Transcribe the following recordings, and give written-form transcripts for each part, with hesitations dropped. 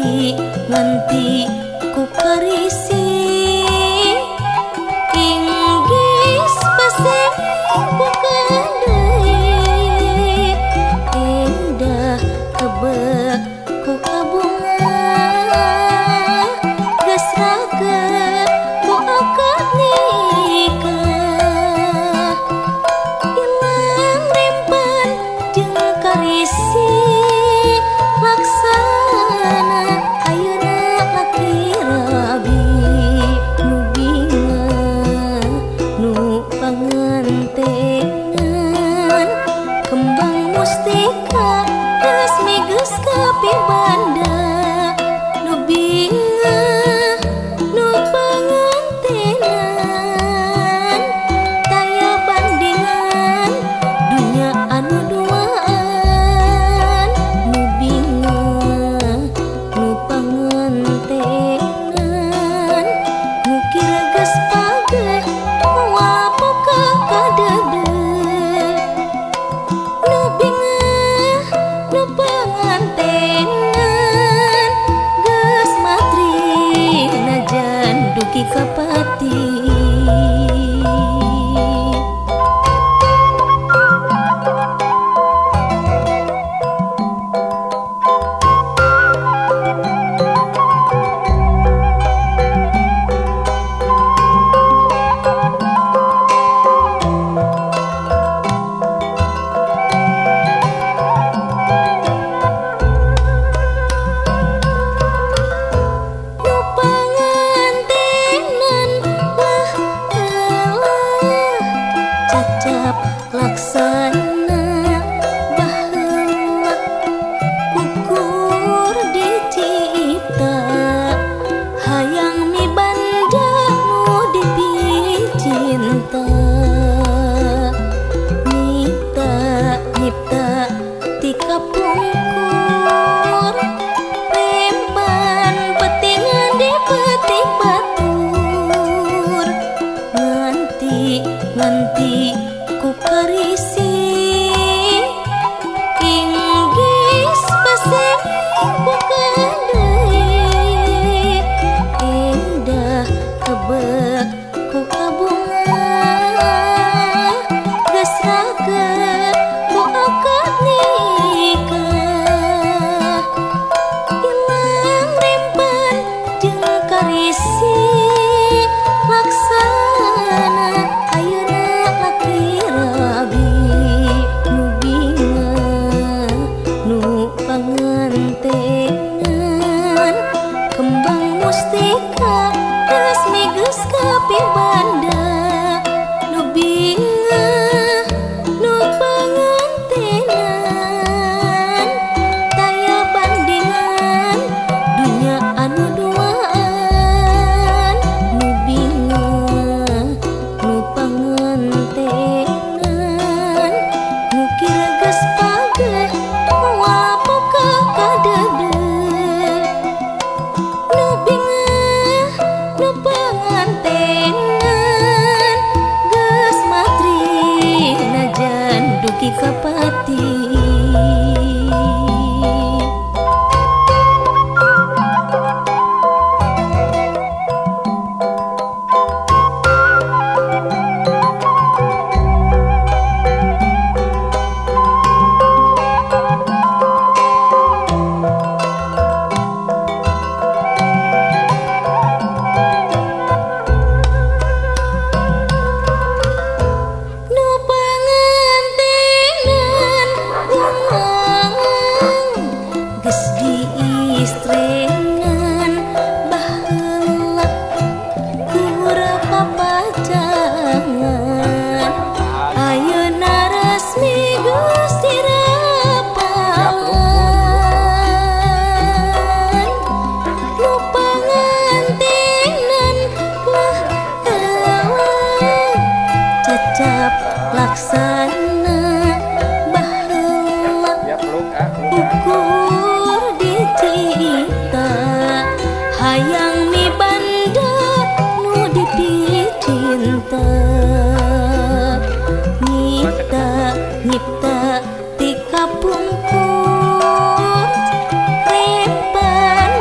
Nganti nganti ku karisi inggis paseng bukan deui indah kebek ku kabunga geus raket ku akad nikah ilang rempan jeung karisi laksana ayeuna laki rabi nu bingah nu pangantenan kembang mustika resmi geus kapibanda nu bingah nu pangantenan taya bandingan dunya anu duaan nu bingah nu pangantenan nu kira geus pageh moal poka kadede nu bingah nu pangantenan geus matri najan dugi ka pati. Nu pangantenan lah elah cacap laksana baheula ukur dicipta hayang mibanda nu dipicinta nyipta nyipta ti kapungkur rempan petingan di petik batur nganti nganti ku karisi inggis paseng bukan deui indah kebek ku kabunga geus raket ku akad nikah ilang rempan jeung karisi laksana ayeuna laki rabi nu bingah nu pangantenan kembang mustika resmi geus kapibanda nu bingah nu pangantenan taya bandingan dunya anu duaan nu bingah nu pangantenan nu kira geus pageh moal poka kadede nu bingah nu pangantenan geus matri najan dugi ka pati. Nu pangantenan bungang geus diistrenan baheula kur papacangan ayeuna resmi geus dirapalan nu pangantenan lah elah cacap laksana baheula Ya peluk ah, peluk ah. ukur dicipta hayang mibanda nu dipicinta nyipta nyipta ti kapungkur rempan.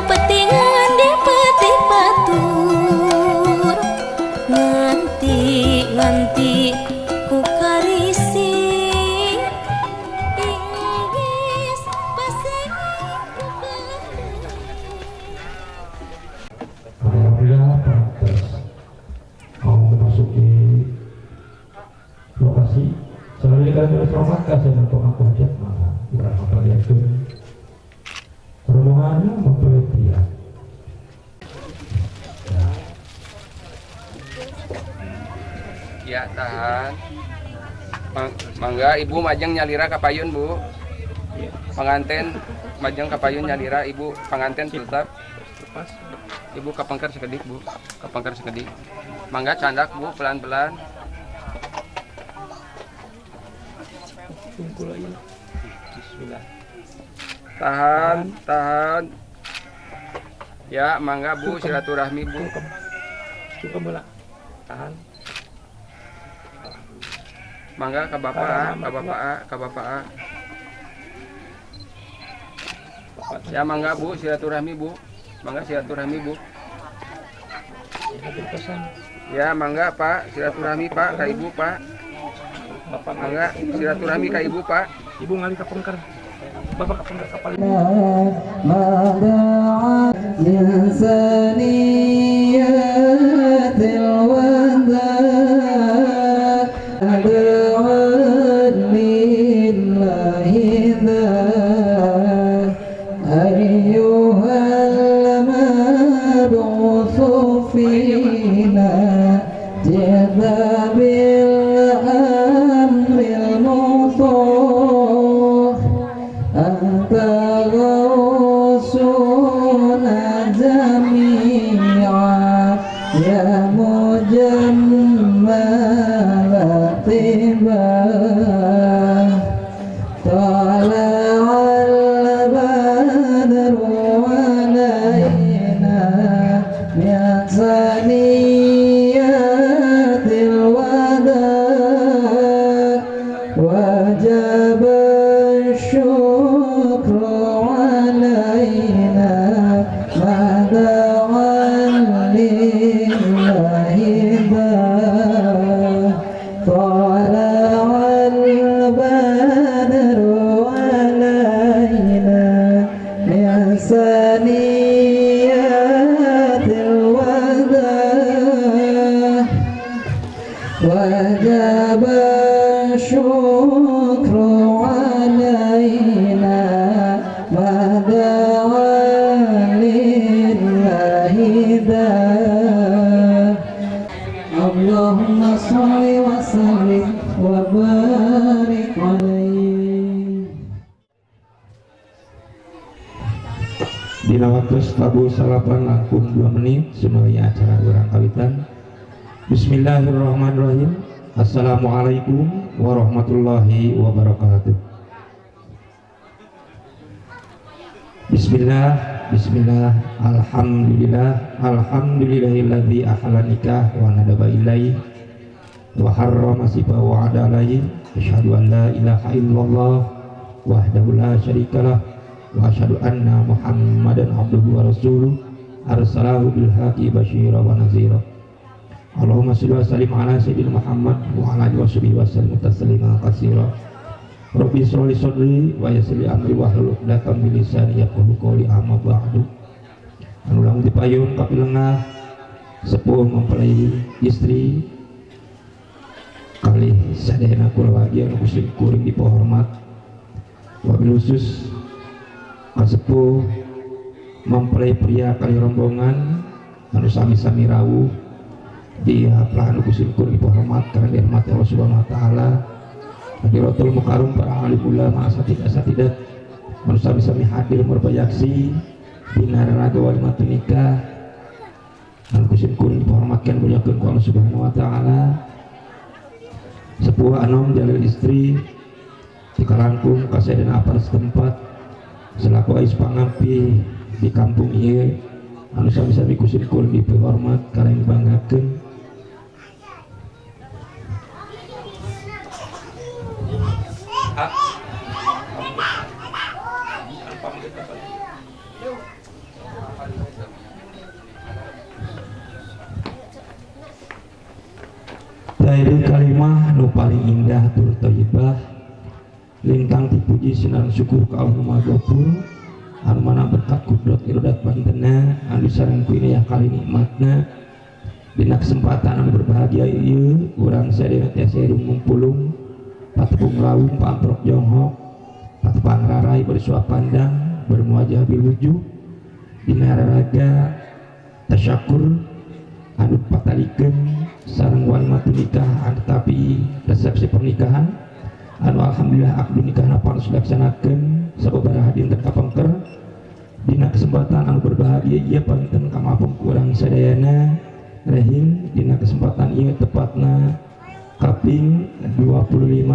Romat ka sadaya pemangku hajat mangga urang mapaliakeun rombonganna mempelai pria. Ya, tahan. Mangga ibu majeng nyalira ka payun, Bu. Pengantin majeng ka payun nyalira, ibu pengantin tetap. Lepas. Ibu kapengker sekedik, Bu. Kapengker sekedik. Mangga candak, Bu, pelan-pelan. Tunggu lagi. Bismillah. Tahan, tahan. Ya, mangga Bu, silaturahmi, Bu. Cukup bola. Tahan. Mangga ka bapak A, ka bapak A, ka bapak A. Ya, mangga Bu, silaturahmi, Bu. Mangga silaturahmi, Bu. Ya, mangga Pak, silaturahmi Pak, ka Ibu Pak. Bapak Mangga silaturahmi ka Ibu Pak. Ibu ngalih ka pengker. Bapak ka pengker kapal. من ثنيات الوداع دعا لله ذا أيها المبعوث فينا جئت بالأمر المطاع أنت غوثنا جميعا يا مجمل طباع طلع البدر علينا من ثنيات الوداع وجب الشكر علينا ما دعا لله ذا طلع البدر علينا من ثنيات الوداع وجب الشكر علينا ما دعا لله ذا اللهم صل وسلم وبارك عليه. Dina waktu tabuh salapan langkung 2 menit semuanya acara urang kawitan. Bismillahirrahmanirrahim. Assalamualaikum warahmatullahi wabarakatuh. Bismillah, bismillah, alhamdulillah, alhamdulillahilladzi ahla nikah wa nadaba ilaihi wa harrama sifa wa adalaihi. Asyhadu an la ilaha illallah wahdahu la syarikalah wa asyhadu anna Muhammadan abduhu wa rasuluh arsalahu bil haqqi basyira wa nazira. Allahumma shalli wa sallim ala sayyidina Muhammad wa ala alihi washabihi wa sallim taslima katsira. Rabbi shrah li sadri wa yassir li amri wahlul 'uqdatam min lisani yafqahu qawli. Amma ba'du. Anu langkung dipayun kapilengah sepuh mempelai istri kalih sadayana kulawargi anu kusim kuring dipohormat, wabil khusus kasepuh mempelai pria kalih rombongan anu sami-sami rawuh di haflah anu kusim kuring dipohormat karena dihormati Allah Subhanahu wa taala. Hadiratul mukarram para alim ulama asatid asatidat anu sami-sami hadir merbayaksi dina raraga walimatun nikah anu kusim kuring dihormatkan muliakeun ku Allah Subhanahu wa taala. Sepuh anom jalil istri dikalangkung kasadayana aparat setempat selaku ais pangampi di kampung ieu anu sami-sami kusim kuring dihormat kalian dibanggakeun. Dari kalimah nu paling indah tur thayyibah lintang dipuji sinar syukur ka Allah Maha Ghafur anu mana berkat kudrat irodat pantena anu sareng ku inayah kali nikmatna dina kesempatan anu berbahagia ieu urang sadaya tiasa hirup ngumpulung Patepung lawung pamprok jonghok patepang rarai bersua pandang bermuajah bilwujuh dina raraga tasyakur anu patalikeun sareng walimatu nikah anu tapi resepsi pernikahan anu alhamdulillah akad nikahna parantos dilaksanakeun sababaraha dinten kapengker. Dina kesempatan anu berbahagia ieu panginten kamapung kurang sadayana rehing dina kesempatan ieu tepatna kaping 25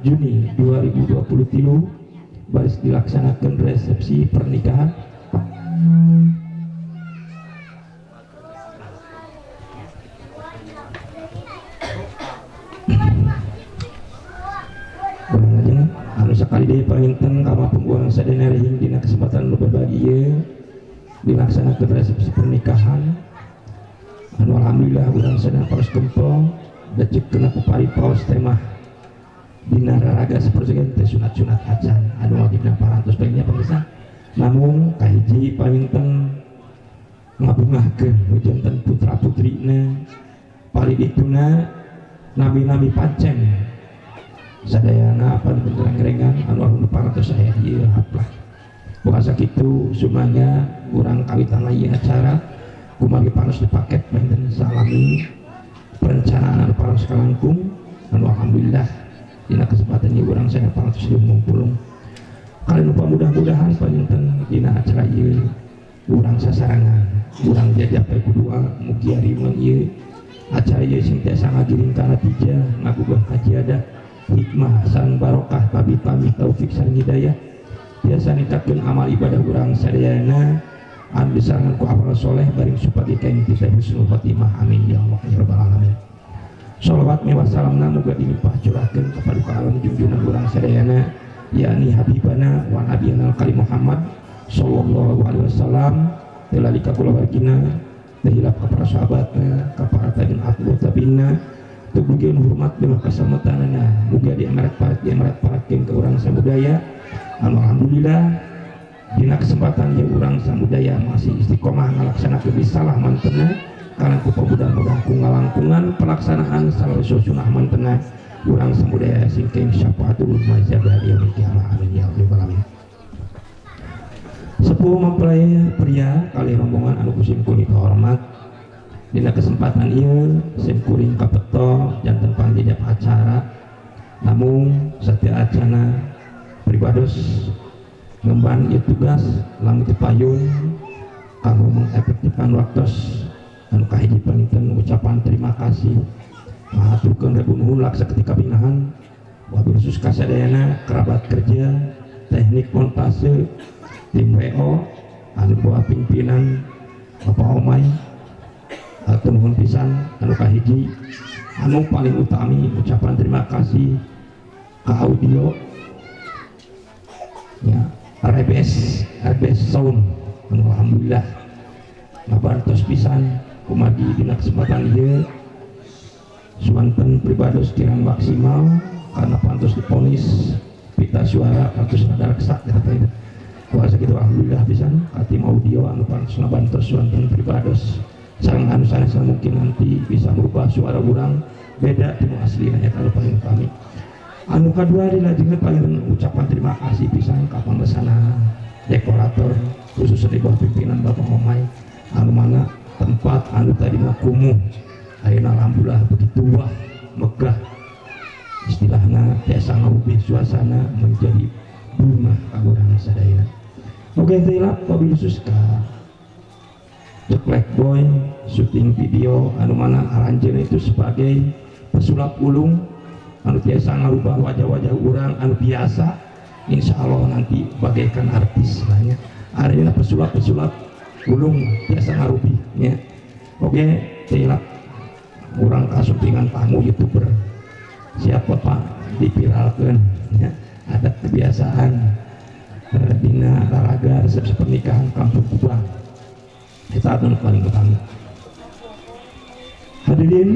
Juni 2023 baris dilaksanakan resepsi pernikahan. Anu sakali deui panginten kamapung urang sadayana rehing dina kesempatan anu berbahagia dilaksanakan resepsi pernikahan anu alhamdulillah urang sadayana paros kempel dacek kena kupari paos temah dina raraga sapertoskeun teh sunat-sunat acan anu wajibna parantos baiknya pemirsa. Namun kahiji panginten ngabungahkeun janten putra putrina pari dituna nami-nami pancen sadayana panginten rengrengan anu alhamdulillah parantos aya di ieu haplah. Bukan sakitu sumangga urang kawitan ieu acara kumargi parantos dipaket panginten salami perencanaan anu parantos kalangkung anu alhamdulillah dina kesempatan ieu urang sadaya parantos ngumpulung. Kalian lupa mudah-mudahan panginten dina acara ieu urang sasarangan urang jajap ku doa mugi ariman ieu acara ieu sing tiasa ngagiring kana tijah ngagugah kajiadah hikmah sareng barokah tabi tami taufik sareng hidayah biasa ningkatkeun amal ibadah urang sadayana anu disarangan ku amal soleh bareng supaya kain kita husnul khotimah. Amin ya Allah ya rabbal alamin. Sholawat mewah salamna muga dilimpah curahkeun ka paduka alam junjungan urang sadayana yakni habibana wa nabiyana al-karim Muhammad sallallahu alaihi wasallam teu lali ka kulawargina teu hilap ka para sahabatna ka para tabi'in atbu tabi'inna teu bugeun hormat bima kasamatanana muga diamarat parat diamarat paratkeun ka urang samudaya anu alhamdulillah dina kesempatan ieu urang samudaya masih istiqomah ngalaksanakeun risalah mantena karena ku pemuda-muda ku ngalangkungan pelaksanaan salawat sunnah mantena urang samudaya singkeng syafaatul mazhabah yaumil kiamah. Amin ya rabbal alamin. Sepuh mempelai pria kali rombongan anu kusim kuring hormat dina kesempatan ieu sim kuring kapeto janten pangjajap acara namun satya acana pribados ngemban ieu tugas langit payun kanggo mengefektifkan waktos anu kahiji panginten ucapan terima kasih ngahaturkeun rebu nuhun laksa ketika binahan wabil khusus kasadayana kerabat kerja teknik montase tim WO anu bawah pimpinan Bapak Omai hatur nuhun pisan anu kahiji anu paling utami ucapan terima kasih ka audio ya RBS Sound anu alhamdulillah ngabantos pisan kumargi dina kesempatan ieu suwanten pribados kirang maksimal karena pantos diponis pita suara pantos rada reksak eta kuasa kitu alhamdulillah pisan ka tim audio anu pantos ngabantos suwanten pribados sareng anu sanes mungkin nanti bisa merubah suara urang beda ti nu aslina nya kalau paling utami. Anu kadua dilajengkeun paling ucapan terima kasih pisan ka panglesana dekorator khususnya di bawah pimpinan Bapak Omai anu mana tempat anu tadina kumuh ayeuna alhamdulillah begitu wah megah istilahna tiasa ngubih suasana menjadi bunga ka urang sadaya. Oke teu hilap wabil khusus ka The Black Boy syuting video anu mana aranjeun itu sebagai pesulap ulung anu tiasa ngarubah wajah-wajah urang anu biasa insya Allah nanti bagaikan artis lah nya. Aranjeunna pesulap-pesulap ulung tiasa ngarubih nya. Oke teu hilap urang kasumpingan tamu youtuber siap Bapak dipiralkeun nya. Ada kebiasaan dina raraga resepsi pernikahan kampung Kubang eta anu paling utama. Hadirin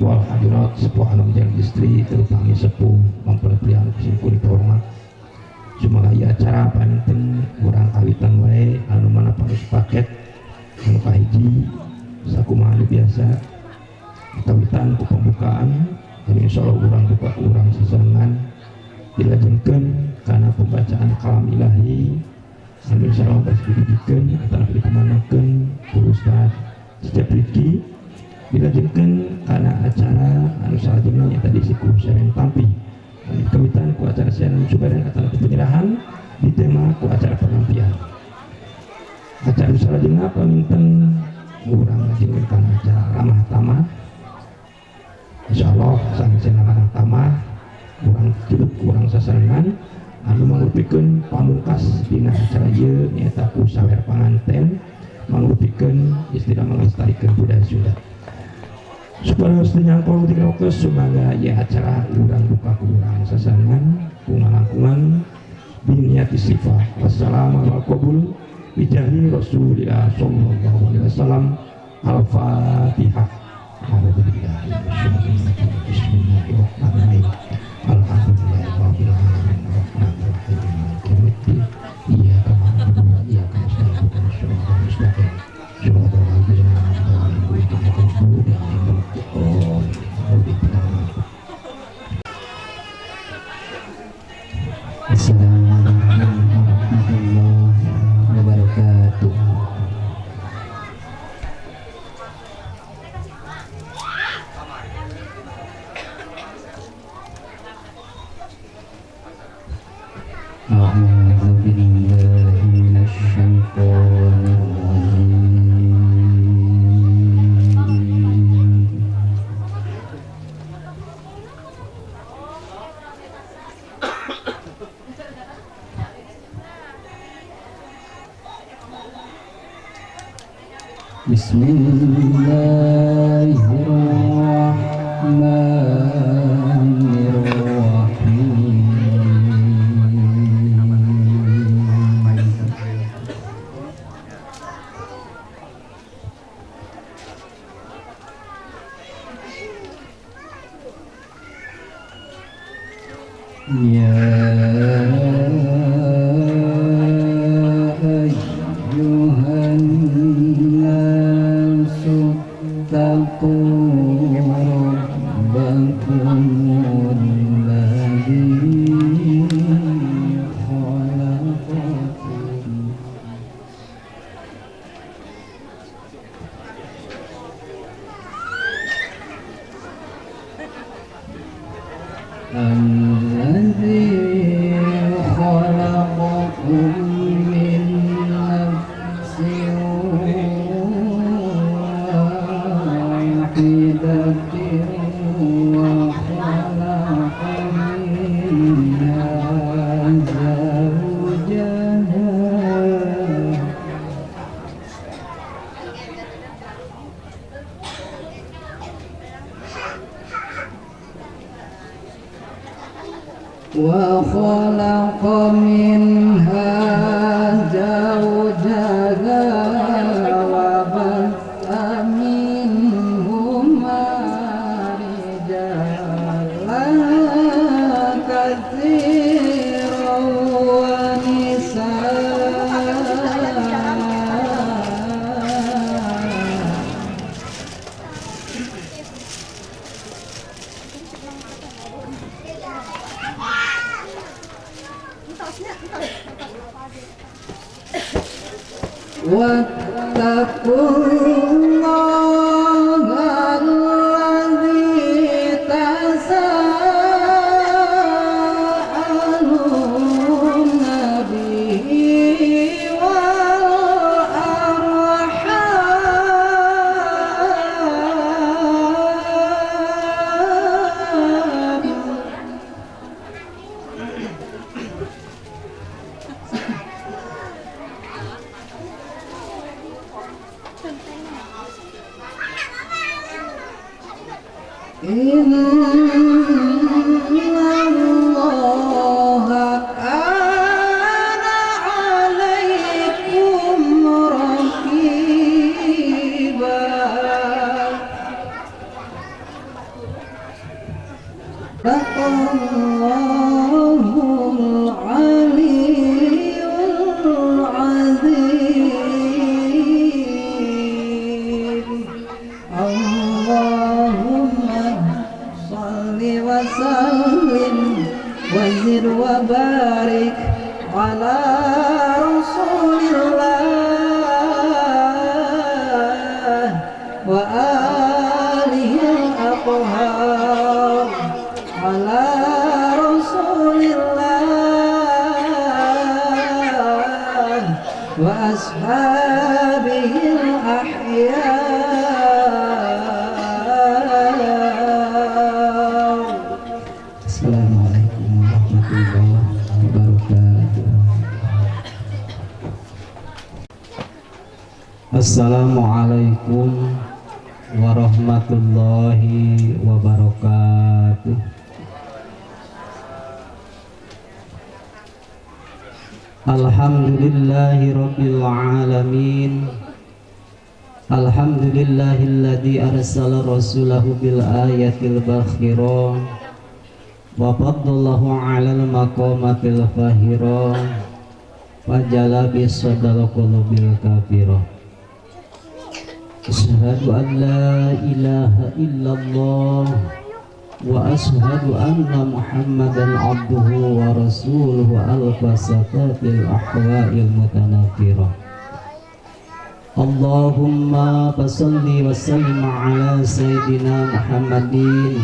wal hadirat sepuh anu menjadi istri terutama sepuh mempelai pria anu kusim kuring hormat sumaga ieu acara panginten urang kawitan wae anu mana paros paket anu kahiji sakumaha anu biasa kawitan ku pembukaan Anu insyaallah urang buka urang sasarengan dilajengkeun kana pembacaan kalam ilahi anu insyaallah bade didugikeun atawa dikumandangkeun ku Ustaz Cecep Rifki, dilajengkeun kana acara anu salajengna nyaeta diisi ku Seren Tampi anu dikawitan ku acara Seren Subadan atawa penyerahan ditema ku acara penampian. Acara salajengna panginten urang lajengkeun kana acara ramah tamah. Insyaallah sangsena ramah tamah urang tilup urang sasarengan anu mangrupikeun pamungkas dina acara ieu nyaeta ku sawer panganten mangrupikeun istilah melestarikan budaya Sunda. Supaya teu nyangkol ti rokes sumangga ieu acara urang buka ku urang sasarengan ku ngalangkungan biniati sifah. Wassalamualaikum bijahi Rasulillah sallallahu alaihi wasallam. Al-Fatihah. Bismillahirrahmanirrahim. Alhamdulillahirabbil alamin arrahmanirrahim maliki yaumiddin iyyaka na'budu wa iyyaka nasta'in ihdinas siratal mustaqim siratal ladzina an'amta 'alaihim ghairil maghdubi 'alaihim waladdallin. Assalamualaikum warahmatullahi wabarakatuh. A'udzu billahi minasy syaithanir rajim. Bismillahirrahmanirrahim. Ya ayyuhan nasu taqu rabbakumul ladzi khalaqakum الذي خلقكم من نفس واحدة وخلق منها زوجها وخلق منها زوجها وبث منهما رجالا كثيرا ونساء. واتقوا الله الذي تساءلون به والأرحام إن الله كان عليكم رقيبا. صدق الله العلي العظيم. اللهم صل به الأحياء. السلام عليكم ورحمة الله وبركاته. Assalamualaikum warahmatullahi wabarakatuh. Alhamdulillahi rabbil alamin. Alhamdulillahilladzi arsala rasulahu bil ayatil bakhira wa faddalahu 'alal maqamatil fahira wa jala bisadal qulubil kafira. Asyhadu an la ilaha illallah wa asyhadu anna Muhammadan abduhu wa rasuluhu al-fasafatil ahwa'il mutanafirah. Allahumma salli wa sallim ala sayyidina Muhammadin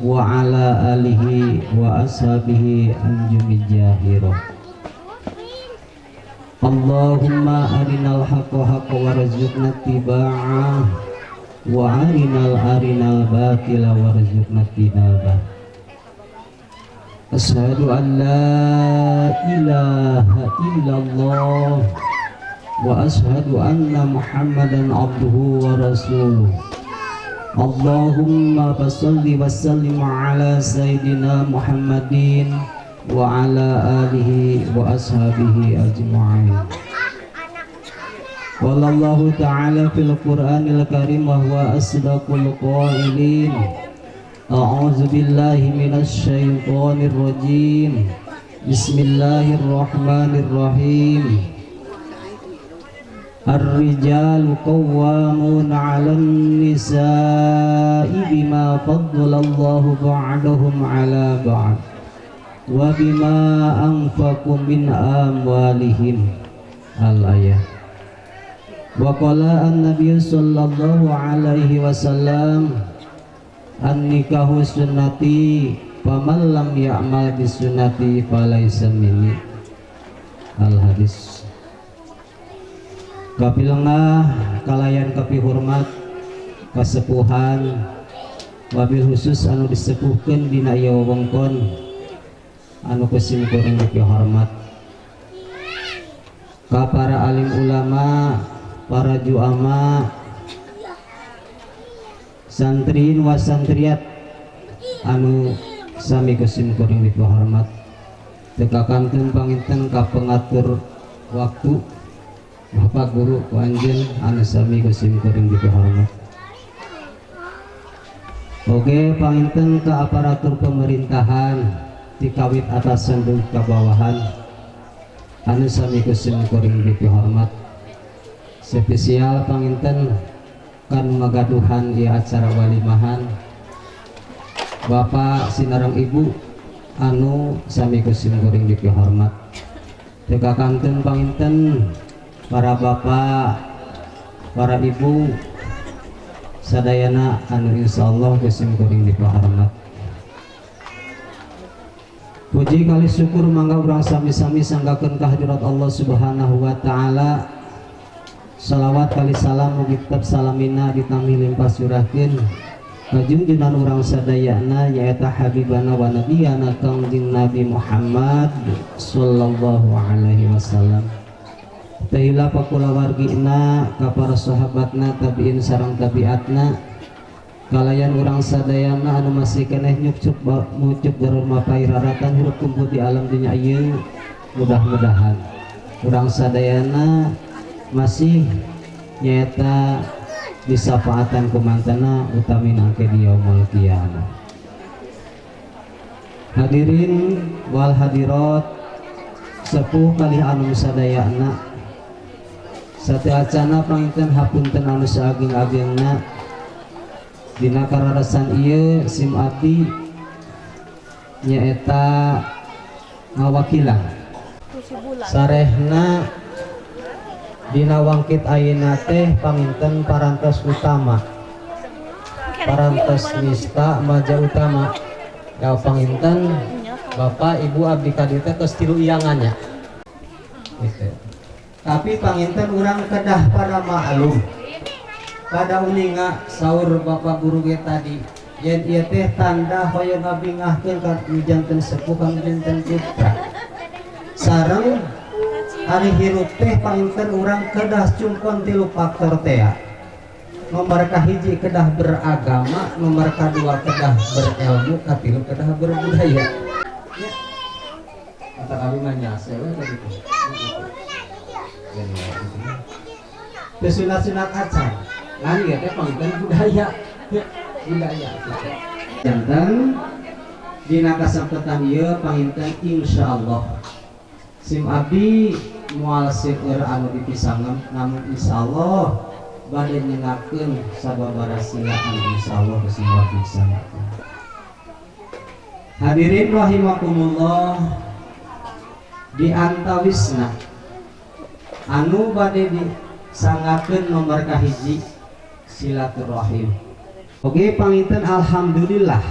wa ala alihi wa ashabihi anjumil jahirah. Allahumma arinal haqqa haqqa warzuqna ittiba'ah wa arinal batila warzuqna ijtinabah. Asyhadu an la ilaha illallah wa asyhadu anna Muhammadan abduhu wa rasuluh. Allahumma salli wa sallim ala sayyidina Muhammadin wa ala alihi wa ashabihi ajma'in. Qala Allahu ta'ala fil Qur'anil Karim wa huwa asdaqul qailin. A'udzu billahi minasy syaithanir rajim. Bismillahirrahmanirrahim. Ar-rijalu qawwamuna 'alan nisa'i bima faddala Allahu ba'dahum 'ala ba'd wa bima anfaqu min amwalihim. Al-ayah. Wa qala an-nabiy sallallahu alaihi wasallam, an-nikahu sunnati faman lam ya'mal bisunnati falaysa minni. Al-hadis. Kapilengah kalayan kapihormat kasepuhan wabil khusus anu disepuhkeun dina ieu wewengkon anu kusim kuring dipihormat ka para alim ulama, para juama, santriin wa santriat anu sami kusim kuring dipihormat. Teu kakantun panginten ka pengatur waktu Bapak guru ku anjeun anu sami kusim kuring dipihormat. Oke panginten ka aparatur pemerintahan dikawit atasan dugi ka bawahan anu sami kusim kuring dipihormat. Spesial panginten kan ngagaduhan di acara walimahan Bapak sinareng Ibu anu sami kusim kuring dipihormat. Teu kakantun panginten para bapak, para ibu sadayana anu insyaallah kusim kuring dipihormat. Puji kali syukur mangga urang sami-sami sanggakeun ka hadirat Allah Subhanahu wa taala. Salawat kali salam mugi tetep salamina ditambih limpah surahkeun ka junjunan urang sadayana nyaeta habibana wa nabiyana Kangjeng Nabi Muhammad sallallahu alaihi wasallam. Tehila pakulawargina ka para sahabatna tabiin sareng tabiatna kalayan urang sadayana anu masih keneh nyukcuk mucuk garur mapai raratan hirup kumpul di alam dunya ieu. Mudah-mudahan urang sadayana masih nyaeta disafaatan kumantana utamina ke di yaumul qiyamah. Hadirin wal hadirat sepuh kalih anu sadayana sateuacana panginten hapunten anu saageng-agengna dina kararasan ieu sim abdi nyaeta ngawakilan sarehna dina wangkit ayeuna teh panginten parantos utama, parantos nista maja utama. Ya panginten Bapak Ibu abdi ka dieu teh tos tilu iangannya gitu. Tapi panginten urang kedah pada maklum pada uninga saur bapak guru ge tadi yen ieu teh tanda hoyong ngabingahkeun ka nu janten sepuh ka nu janten putra. Sareng ari hirup teh panginten urang kedah cungkon tilu faktor teh. Nomor kahiji kedah beragama, nomor kadua kedah berilmu, katilu kedah berbudaya. Ya. Kata kami mah nyase we tadi teh. Teu sunat-sunat acan. Ngan ieu teh panginten budaya. Ya, budaya. Janten dina kasempetan ieu panginten insyaallah sim abdi moal seueur anu dipisangan, namun insyaallah bade nyengakeun sababaraha sila anu insyaallah kusimua pisangakeun. Hadirin rahimakumullah, di antawisna anu bade disangakeun nomor kahiji silaturahim. Oke panginten alhamdulillah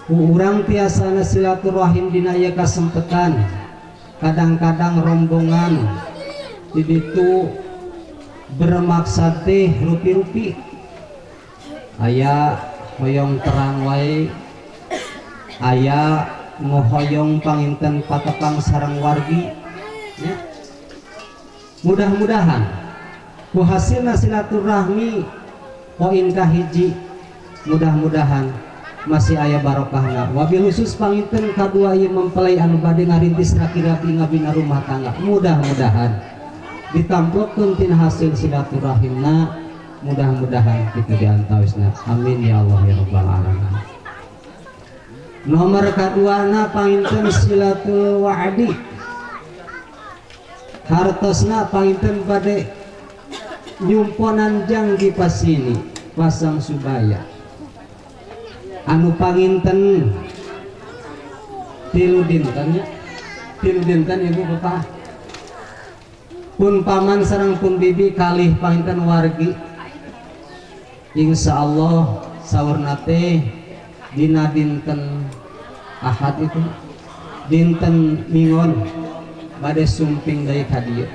ku urang tiasana silaturahim dina ieu kasempetan. Kadang-kadang rombongan di ditu bermaksad teh rupi-rupi, aya hoyong terang wae, aya nu hoyong panginten patepang sareng wargi ya. Mudah-mudahan ku hasilna silaturahmi poin kahiji mudah-mudahan masih aya barokahna. Wabil khusus panginten kadua ieu mempelai anu bade ngarintis raki-raki ngabina rumah tangga, mudah-mudahan ditampilkeun tina hasil silaturahimna, mudah-mudahan kitu diantawisna. Amin ya Allah ya rabbal alamin. Nomor kaduana panginten silatul wa'di, hartosna panginten bade nyumponan janggi pasini pasang subaya anu panginten tilu dinten nya, tilu dinten ibu bapak pun paman sareng pun bibi kalih panginten wargi insyaallah saurna teh dina dinten Ahad itu dinten Minggon bade sumping deui ka dieu.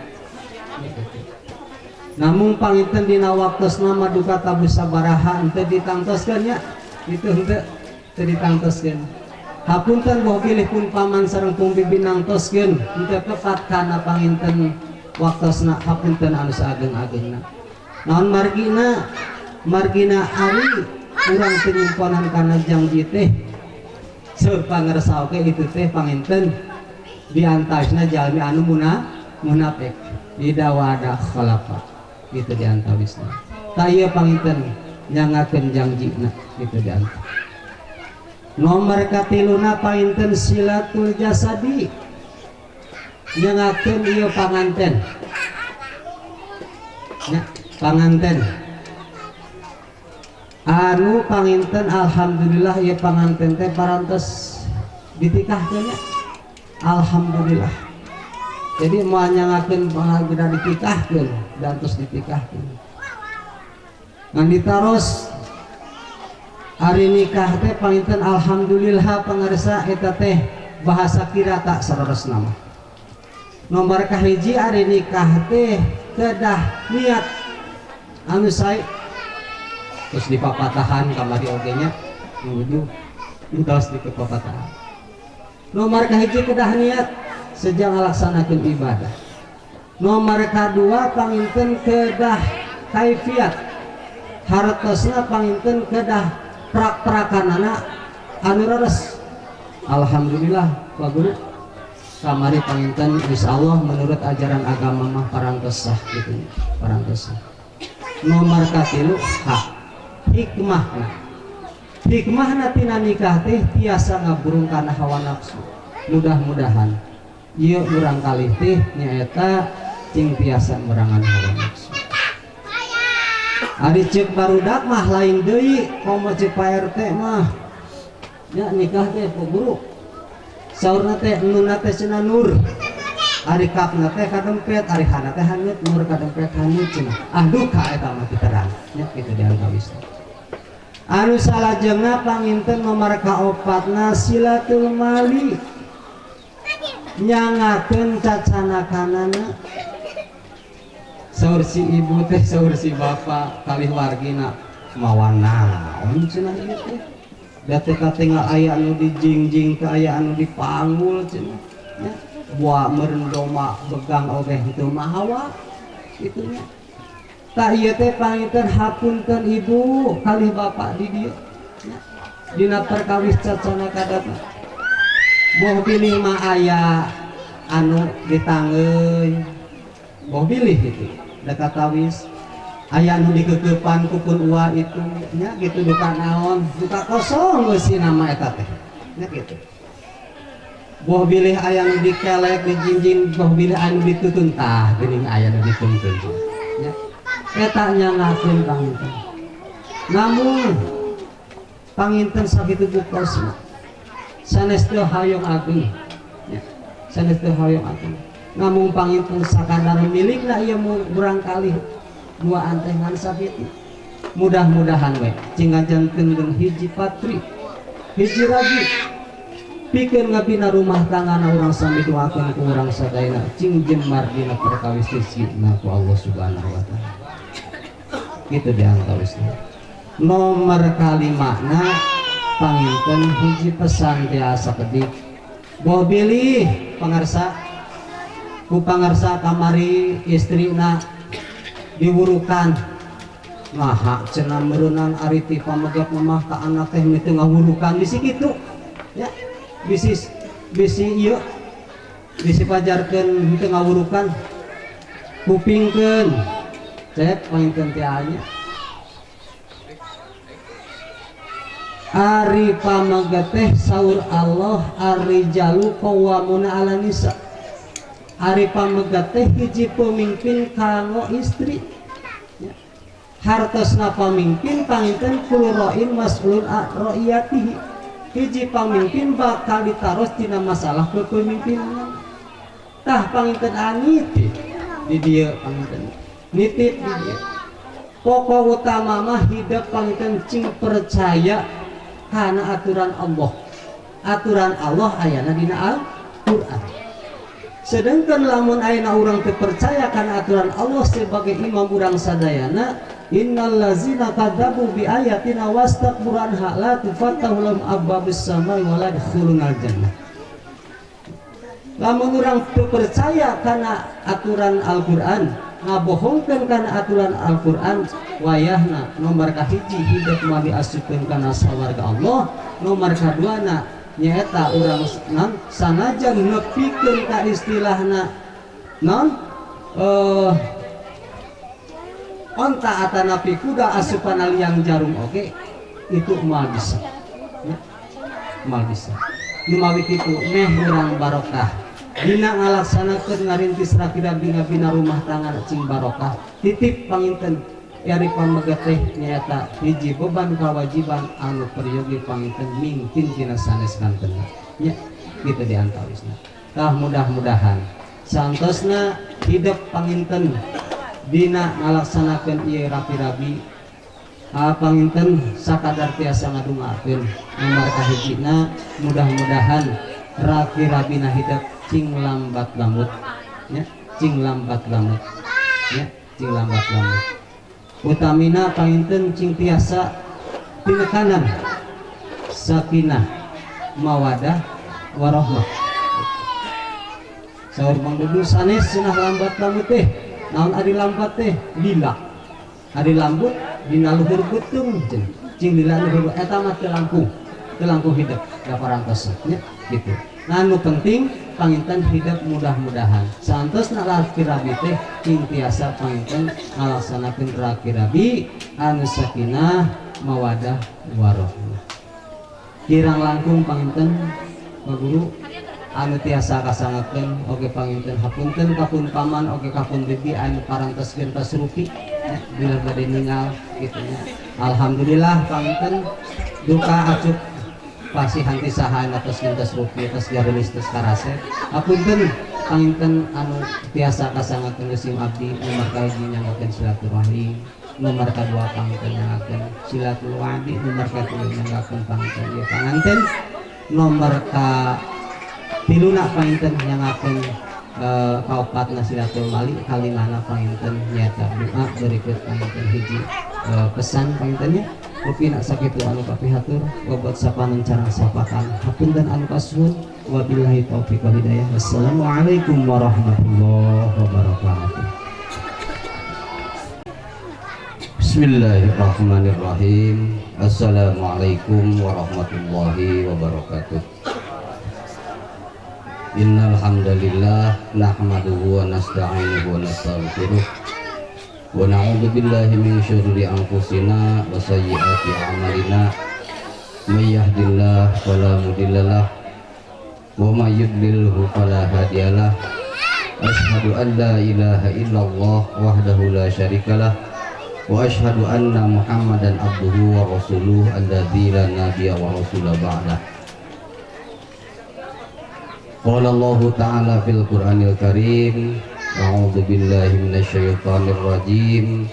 Namun panginten dina waktosna maduka tabuh sabaraha henteu ditangtoskeun nya, itu henteu teu ditangtoskeun. Hapunten boh bilih pun paman sareng pun bibi nangtoskeun henteu tepat kana panginten waktosna, hapunten anu saageng-agengna. Naon margina? Margina ari urang teu nyimponan kana janji teh seur pangersa oge itu teh panginten diantawisna jalmi anu munafik ida wada khalafa itu diantawisna. Ta ieu panginten nyangakeun jangjina itu diantawis. Nomor katiluna panginten silatul jasadi nyangakeun ieu panganten nya, panganten anu panginten alhamdulillah ieu panganten teh parantos ditikahkeun nya, alhamdulillah. Jadi moal nyangakeun panganten ditikahkeun dan terus ditikahkeun. Ngan ditaros ari nikah teh panginten alhamdulillah pangarsa eta teh bahasa kirata saleresna mah. Nomor kahiji ari nikah teh kedah niat anu sae terus dipapatahan kamari oge nya nuju entos dipapatahan. Nomor kahiji kedah niat sejak ngalaksanakeun ibadah. Nomor kadua panginten kedah kaifiat, hartosna panginten kedah prak-prakanana anu reres. Alhamdulillah Pak Guru kamari panginten insyaallah menurut ajaran agama mah parantos sah gitu nya, parantos sah. Nomor katilu hak hikmahna. Hikmahna tina nikah teh tiasa ngaburung kana hawa nafsu. Mudah-mudahan ieu urang kalih teh nyaeta cing tiasa merangan hawa nafsu. Ari ceuk barudak mah lain deui komo ceuk Pak RT mah nya nikah teh Pak Guru saurna teh nunna teh cenah nur, ari kapna teh kadempet, ari hana teh hanyut, nur kadempet hanyut cenah. Ah duka eta mah diterang nya kitu diantawisna. Anu salajengna panginten nomor kaopatna silatul mali nyangakeun cacanakanana. Saur si ibu teh saur si bapak kalih wargina mawa naon cenah ieu teh. Da teh katinggal aya anu dijingjing teh aya anu dipanggul cenah. Nya buah meureun doma begang oge henteu mahawa kitu nya. Tah ieu teh panginten hapunten ibu kalih bapak di dieu. Nya dina perkawis cacana kadatna. Boh bilih mah aya anu ditangeun. Boh bilih gitu. Da katawis aya anu dikekeupan ku pun uwa itu nya gitu duka naon, duka kosong geus nama eta teh. Nya gitu. Boh bilih aya nu dikelek dijinjing, boh bilih anu ditutun tah geuning aya nu dituntun. Nya eta nyangakeun panginten. Namun panginten sakitu bukosna sanes teu hoyong agung. Nya sanes teu hoyong agung. Namun panginten sakadar milikna ieu murang kali dua antengan sakitu. Mudah-mudahan we cing ngajantenkeun hiji patri, hiji rabi pikeun ngabina rumah tangga urang sami doakeun ku urang sadayana cing jembar dina perkawis rezekina ku Allah Subhanahu wa taala. Kitu diantawisna. Nomor kalimana panginten hiji pesan tiasa kedik. Boh bilih pangarsa ku pangarsa kamari istrina diwurukan. Maha cenah meureunang ari ti pamegat mah ka anak teh teu ngawurukan bisi kitu. Ya, bisi bisi ieu bisi pajarkeun teu ngawurukan. Kupingkeun. Cek panginten teh nya. Ari pamegat teh saur Allah ar-rijalu qawwamuna 'ala nisa. Ari pamegat teh hiji pemimpin kanggo istri. Ya. Hartosna pamimpin panginten kullu ra'in mas'ulun an ra'iyatihi. Hiji pamimpin bakal ditaros tina masalah kepemimpinan. Tah panginten anitip di dieu panginten. Nitip di dieu. Pokok utama mah hidup panginten cing percaya kana aturan Allah. Aturan Allah ayana dina Al-Qur'an. Sedangkan lamun ayeuna urang teu percaya kana aturan Allah sebagai imam urang sadayana, innal ladzina kadzabu bi ayatina wastakbaru anha la tufattahu lahum abwabus samai wa la yadkhulunal jannah. Lamun urang teu percaya kana aturan Al-Qur'an, ngabohongkeun kana aturan Al-Qur'an, wayahna nomor kahiji hidup mah diasupkeun kana sawarga Allah, nomor kaduana nyaeta urang non sanajan nepikeun ka istilahna non onta atanapi kuda asupan liang jarum oge itu moal bisa ya, moal bisa. Numawi kitu meh urang barokah dina ngalaksanakeun ngarintis rapi-rapi ngabina rumah tangga cing barokah. Titip panginten ari pamegat teh nyaeta hiji beban kewajiban anu peryogi panginten mingkin tina sanes kantenna nya kitu diantawisna. Tah mudah-mudahan santosna hidup panginten dina ngalaksanakeun ieu rapi-rapi panginten sakadar tiasa ngadungakeun. Nomor kahijina mudah-mudahan rapi-rapina hidup cing lambat lamut nya, cing lambat lamut nya, cing lambat lamut. Utamina panginten cing tiasa tinekanan sakinah mawadah warohmah. Saur Bang Dudu sanes cenah lambat lamut teh naon ari lambat teh lila ari lambut dina luhur beuteung cenah cing lila luhur eta mah teu langkung hidup da parantos nya gitu. Nah nu penting panginten hidup mudah-mudahan santosna rapi-rabi teh cing tiasa panginten ngalaksanakeun rapi-rabi anu sakinah mawadah warohmah. Kirang langkung panginten Pak Guru anu tiasa kasangakeun oge panginten hapunten kapun paman oge kapun bibi anu parantos gentos rupi ya, bila bade ningal kitu nya. Alhamdulillah panginten duka acup pasti hanti saha atos gentos rupi atos garulis tos karasep. Hapunten panginten anu tiasa kasangakeun sim abdi nomor kahiji nyangakeun silaturahim, nomor kadua panginten nyangakeun silaturahmi, nomor katilu nyangakeun panginten ieu panganten, nomor ka tiluna panginten nyangakeun Kaopatna silatul mali, kalimana panginten nyaeta doa berikut panginten hiji pesan pangintennya. Rupina sakitu anu kapihatur wabot sapanan carang sapakan hapunten anu kasuhun wabillahi taufik wal hidayah. Wassalamualaikum warahmatullahi wabarakatuh. Bismillahirrahmanirrahim. Assalamualaikum warahmatullahi wabarakatuh. Innal hamdalillah nahmaduhu wa nasta'inuhu wa nastaghfiruh wa na'udzu billahi min syururi anfusina wa sayyiati a'malina. May yahdihillahu fala mudhillalah wa may yudlilhu fala hadiyalah. Asyhadu an la ilaha illallah wahdahu la syarikalah wa asyhadu anna Muhammadan abduhu wa rasuluhu alladzi la nabiyya wa rasula ba'dah. Qala Allahu ta'ala fil Qur'anil Karim, a'udzu billahi minasyaitonir rajim.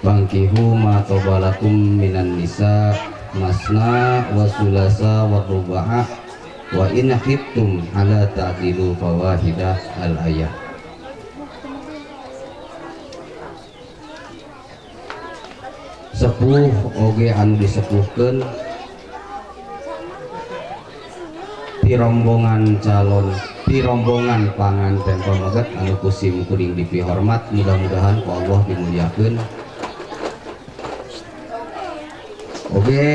Fankihu ma qabalakum minan nisa masna wa sulasa wa ruba'a wa in khiftum ala ta'dilu fawahidah al-ayah. Sepuh oge anu disepuhkeun ti rombongan calon ti rombongan panganten pameget anu ku sim kuring dipihormat, mudah-mudahan ku Allah dimuliakeun. Oge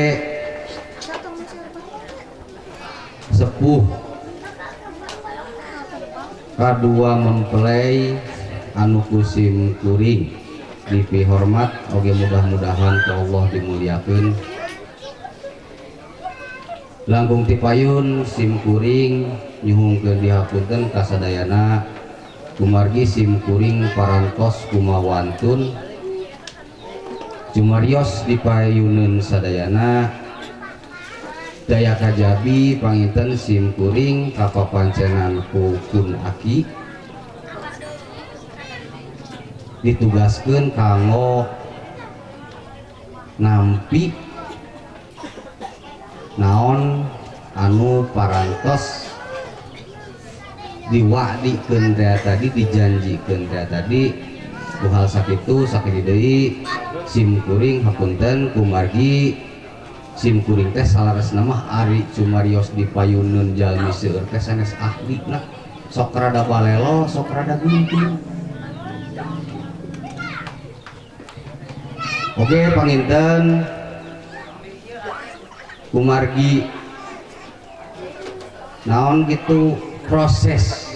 sepuh kadua mempelai anu ku sim kuring dipihormat oge mudah-mudahan ku Allah dimuliakeun. Langkung tipayun sim kuring nyuhungkeun dihapunten kasadayana kumargi sim kuring parantos kumawantun cumarios dipayuneun sadayana daya kajabi panginten sim kuring kapapancenan ku kun aki ditugaskeun kanggo nampi naon anu parantos diwadikeun teh tadi dijanjikeun teh tadi ku hal sakitu sakitu deui sim kuring hapunten kumargi sim kuring teh salaresna mah ari cumarios dipayuneun jalmi seueur teh sanes ahlina sok rada balelo sok rada gunting. Oke panginten kumargi naon gitu proses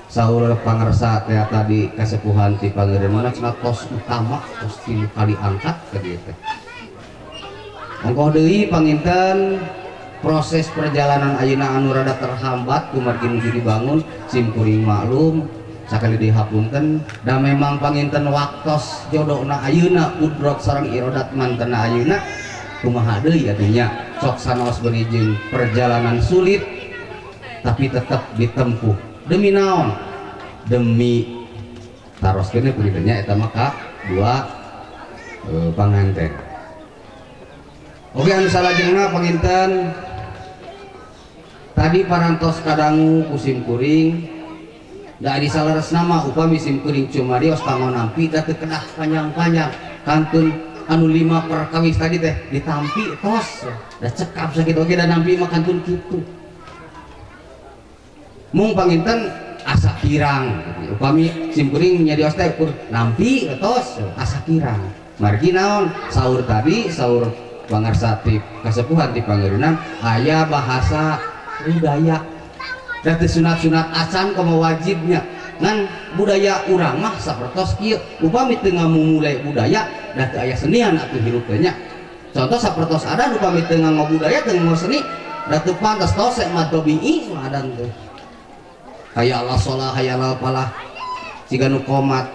saur pangersa teh tadi kasepuhan ti pangeureumanna cenah tos utama tos tilu kali angkat ka dieu teh. Ongkoh deui panginten proses perjalanan ayeuna anu rada terhambat kumargi nuju dibangun sim kuring maklum sakali deui hapunten da memang panginten waktos jodona ayeuna kudrot sareng irodat mantena ayeuna kumaha deui atuh nya sok sanaos bari jeung perjalanan sulit tapi tetap ditempuh demi naon demi taroskeun kuridenya eta mah ka dua panganten. Oke anu salajengna panginten tadi parantos kadangu ku sim kuring da di saleresna mah upami sim kuring cumarios kanggo nampi da teu kedah panjang-panjang kantun anu 5 perkawis tadi teh ditampi tos da cekap sakitu oge da nampi mah kantun kitu. Mung panginten asa kirang upami sim kuring nyarios teh kur nampi tos asa kirang margi naon saur tadi saur pangarsa ti kasepuhan ti pangeureunan aya bahasa budaya da teu sunat-sunat acan komo wajibnya ngan budaya urang mah sapertos kieu upami teu ngamumule budaya da teu aya senian atuh hirup teh nya. Contoh sapertos adan upami teu nganggo budaya teu nganggo seni da teu pantes tos mah tabi'i mah adan teh. Hayya ala shalah hayya ala falah siga nu qomat.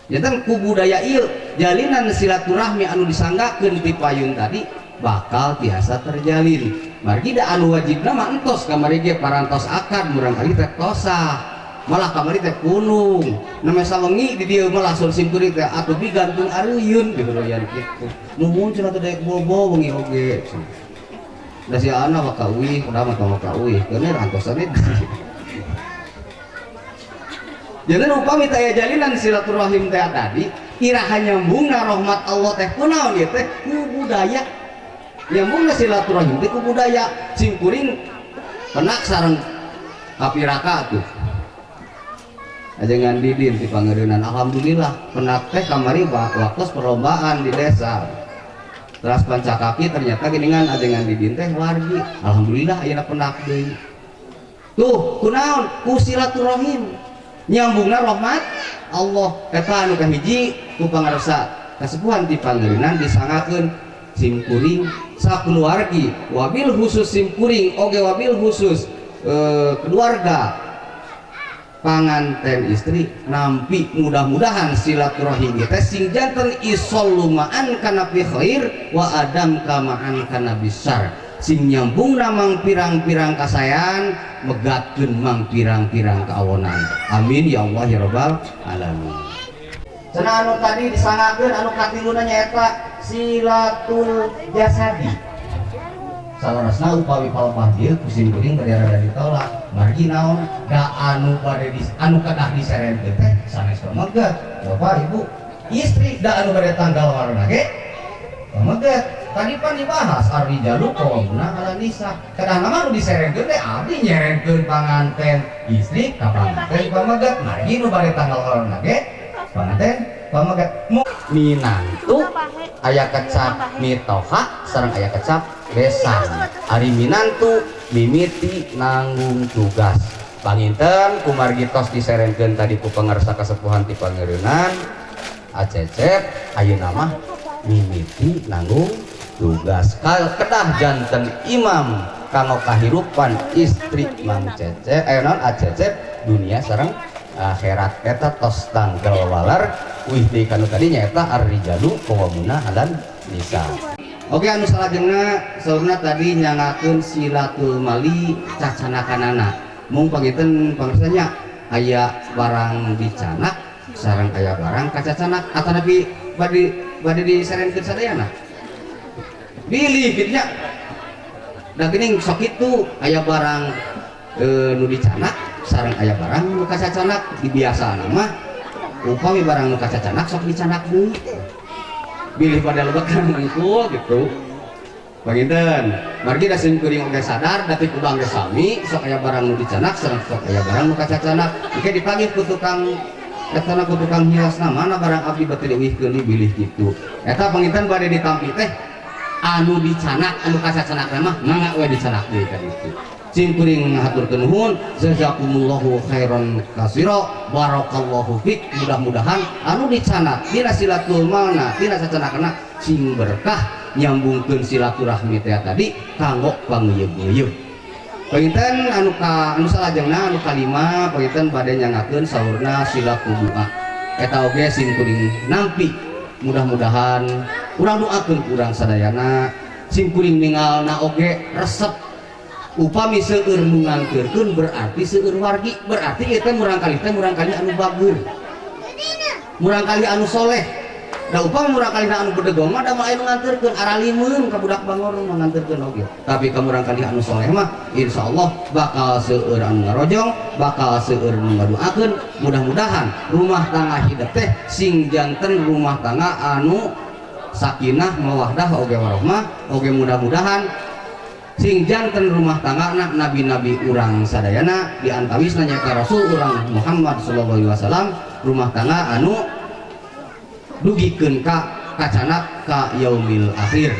Janten ku budaya ieu jalinan silaturahmi anu disanggakeun ti payun tadi bakal tiasa terjalin. Margi da anu wajibna mah entos kamari ge parantos akad murang kali teh tosah malah kamari teh punung name sawengi di dieu mah langsung sim kuring teh atuh digantung areuyeun diheureuyan kitu. Nuhun cenah teh daek bobo wengi oge. Da si ana waka uih, udah mah tong waka uih, keun antosan ieu. Jadi upami teh jalinan silaturahim teh tadi, iraha nyambungna rahmat Allah teh kunaon ieu teh ku budaya. Nyambungna silaturahim teh ku budaya. Simkuring penak sareng kapiraka tuh. Ajengan didin ti pangeureunan alhamdulillah penak teh kamari waktos perlombaan di desa. Teras pancakaki ternyata geuningan ajengan didin teh wargi. Alhamdulillah ayeuna penak deui. Tuh kunaon ku silaturahim. Nyambungna rahmat Allah eta anu kahiji ku pangarsa kasepuhan ti pangeureunan disangakeun simkuring sakeluargi wabil khusus simkuring oge wabil khusus keluarga panganten istri nampi mudah-mudahan silaturahim teh sing janten isol lumaan kana bi khair wa adam kamaan kana bisar sing nyambungna mang pirang-pirang kasayan megatkeun mang pirang-pirang kaawonan. Amin ya Allah ya rabbal alamin. Cenah anu tadi disangakeun anu katiluna nyaeta silatul jasadi. Salarasna upami palpah dieu ku simkuring bade rada ditolak. Margi naon da anu bade anu kedah diserenkeun teh sanes pamegat. Bapak Ibu, istri da anu bade tanggal warna ge pamegat. Tadi pan dibahas ar-rijalu qawwamuna 'alan nisa. Kadang mah nu diserenkeun teh abdi nyerenkeun panganten istri ka panganten pamegat. Margi nu bade tanggal warna ge panganten pamegat. Minantu aya kecap mitoha sareng aya kecap besan. Ari minantu mimiti nanggung tugas. Panginten kumargi tos diserenkeun tadi ku pangarsa kasepuhan ti pangeureunan Acecep ayeuna mah mimiti nanggung tugas. Kedah janten imam kanggo kahirupan istri Mang Cecep naon Acecep dunia sareng akhirat eta tos tanggal walar wih deui kanu tadi nyaeta ar-rijalu qawwamuna 'alan nisa. Oke anu salajengna saurna tadi nyangakeun silatul mali cacanakanana. Mung panginten pangersanya aya barang dicanak sareng aya barang kacacanak atanapi bade diserenkeun sadayana. Bilih kitu nya. Da geuning sok kitu aya barang nu dicanak sareng aya barang nu kacacanak. Di biasana mah upami barang nu kacacanak sok dicanak deui. Bilih pada lebet kan nangkul gitu. Panginten margi da simkuring oge sadar da ti kubang ge sami sok aya barang nu dicanak sareng sok aya barang nu kacacanak. Engke dipanggil ku tukang etana ku tukang hiasna mana barang abdi beuti diuihkeun bilih kitu. Eta panginten bade ditampi teh anu dicanak anu kacacanak mah mangga we dicanak deui ka ditu. Simkuring ngahaturkeun nuhun jazakumullahu khairan katsira barakallahu fik. Mudah-mudahan anu dicanak dina silatul malna dina sacanakna sing berkah nyambungkeun silaturahmi teh tadi kanggo pangeuyeuh-geuyeuh. Panginten anu ka anu salajengna anu kalima panginten bade nyangakeun saurna silatul doa. Eta oge simkuring nampi mudah-mudahan urang doakeun ku urang sadayana simkuring ningalna oge resep. Upami seueur nu ngangkeurkeun berarti seueur wargi, berarti ieu teh murangkalih anu bager. Murangkalih anu soleh. Da upami murangkalihna anu bedegong mah da moal aya nu nganterkeun aralimeun ka budak bangor mah nganterkeun oge. Tapi ka murangkalih anu soleh mah insyaallah bakal seueur anu ngarojong, bakal seueur nu ngadoakeun. Mudah-mudahan rumah tangga hidup teh sing janten rumah tangga anu sakinah mawaddah oge warahmah oge mudah-mudahan sing janten rumah tangga anak nabi-nabi urang sadayana di antawisna nyaeta Rasul urang Muhammad sallallahu alaihi wasallam rumah tangga anu dugikeun ka kacanak ka yaumil akhir.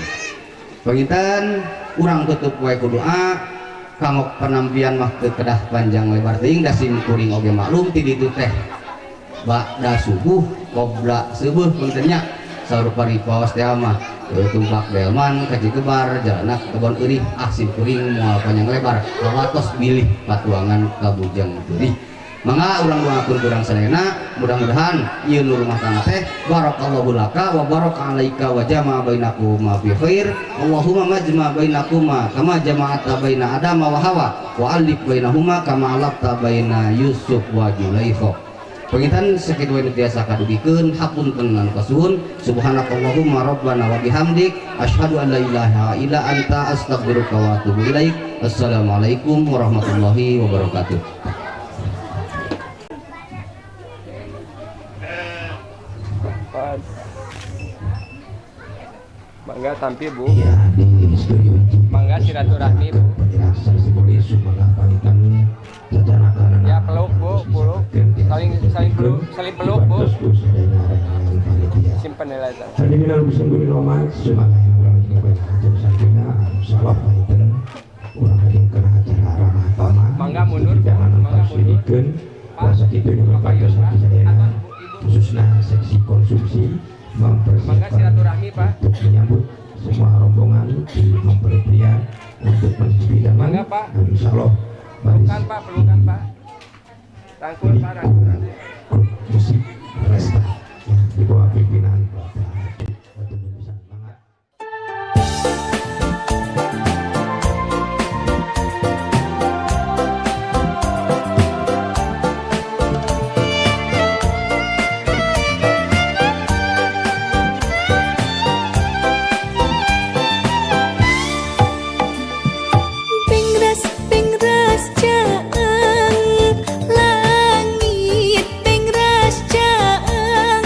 Panginten urang tutup wae ku doa kanggo penampian mah teu kedah panjang lebar teuing da simkuring oge maklum ti ditu teh ba'da subuh qobla subuh panginten nya saur paripaos teh mah tumpak delman ka Cikebar jalana ka kebon eurih ah simkuring moal panjang lebar kawatos bilih patuangan ka bujang teurih. Mangga urang doakeun urang sadayana mudah-mudahan ieu nu rumah tangga teh barakallahu laka wa baraka alaika wa jama'a bainakuma fi khair. Allahumma majma bainakuma kama jama'ata baina Adam wa Hawa wa alif bainahuma kama alafta baina Yusuf wa Julaikha. Panginten sakitu we nu tiasa kadugikeun, hapunten anu kasuhun. Subhanakallahumma rabbana wa bihamdik asyhadu an la ilaha illa anta astaghfiruka wa atubu ilaik. Assalamualaikum warahmatullahi wabarakatuh. Mangga tampi Bu. Iya, di studio. Mangga silaturahmi Bu. Ya peluk Bu, peluk. Saling saling peluk, saling peluk Bu. Simpen heula eta. Hadirin anu bisa roman sumangga urang jeung sampingna insyaallah panginten urang ngajengkeun acara ramah tamah. Mangga mundur Bu, mangga mundur. Puasa kitu nu patos sadayana khususna seksi konsumsi Mangga mempersiapkan silaturahmi Pak. untuk menyambut semua rombongan di mempelai pria untuk mencicipi Mangga Pak. Insyaallah baris Pelukan Pak, pelukan Pak. Rangkul Pak, rangkul. Grup musik Resta ya, di bawah pimpinan Bapak Haji Bisa. Mangga. Pengras pengras caang langit pengras caang.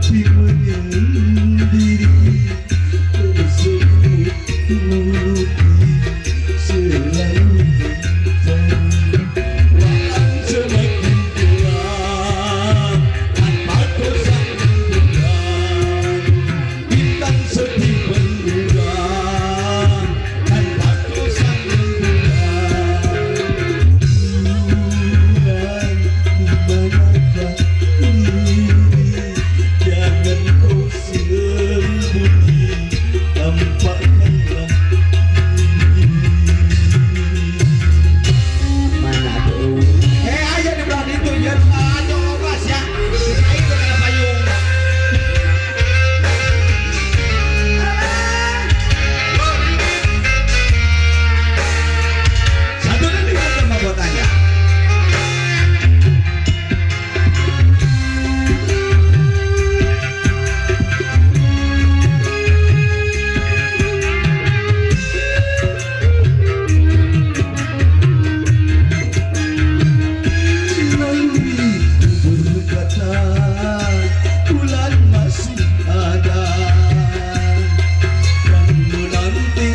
Sepi menyendiri, berselimut putih selalu mencari. Malam semakin gelap tanpa kau sang rembulan, bintang sedih bermuram tanpa kau sang rembulan. Bulan di manakah ini? Jangan kau sembunyi, tampakkanlah diri. Mana atuh? Aya di belah ditu ya, ayo bas ya. Aing teh kana payung. Satu dan dua sama tanya. Naluriku berkata, bulan masih ada dan menanti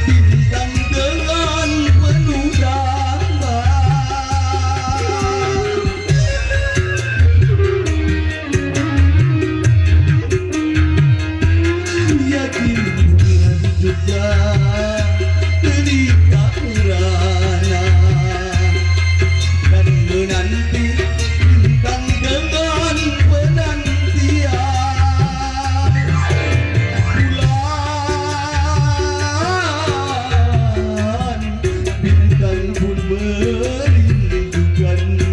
bintang dengan penuh damba. Yakin bulan juga derita merana dan menanti bintang dengan penantian. Bulan, bintang pun merindukanmu.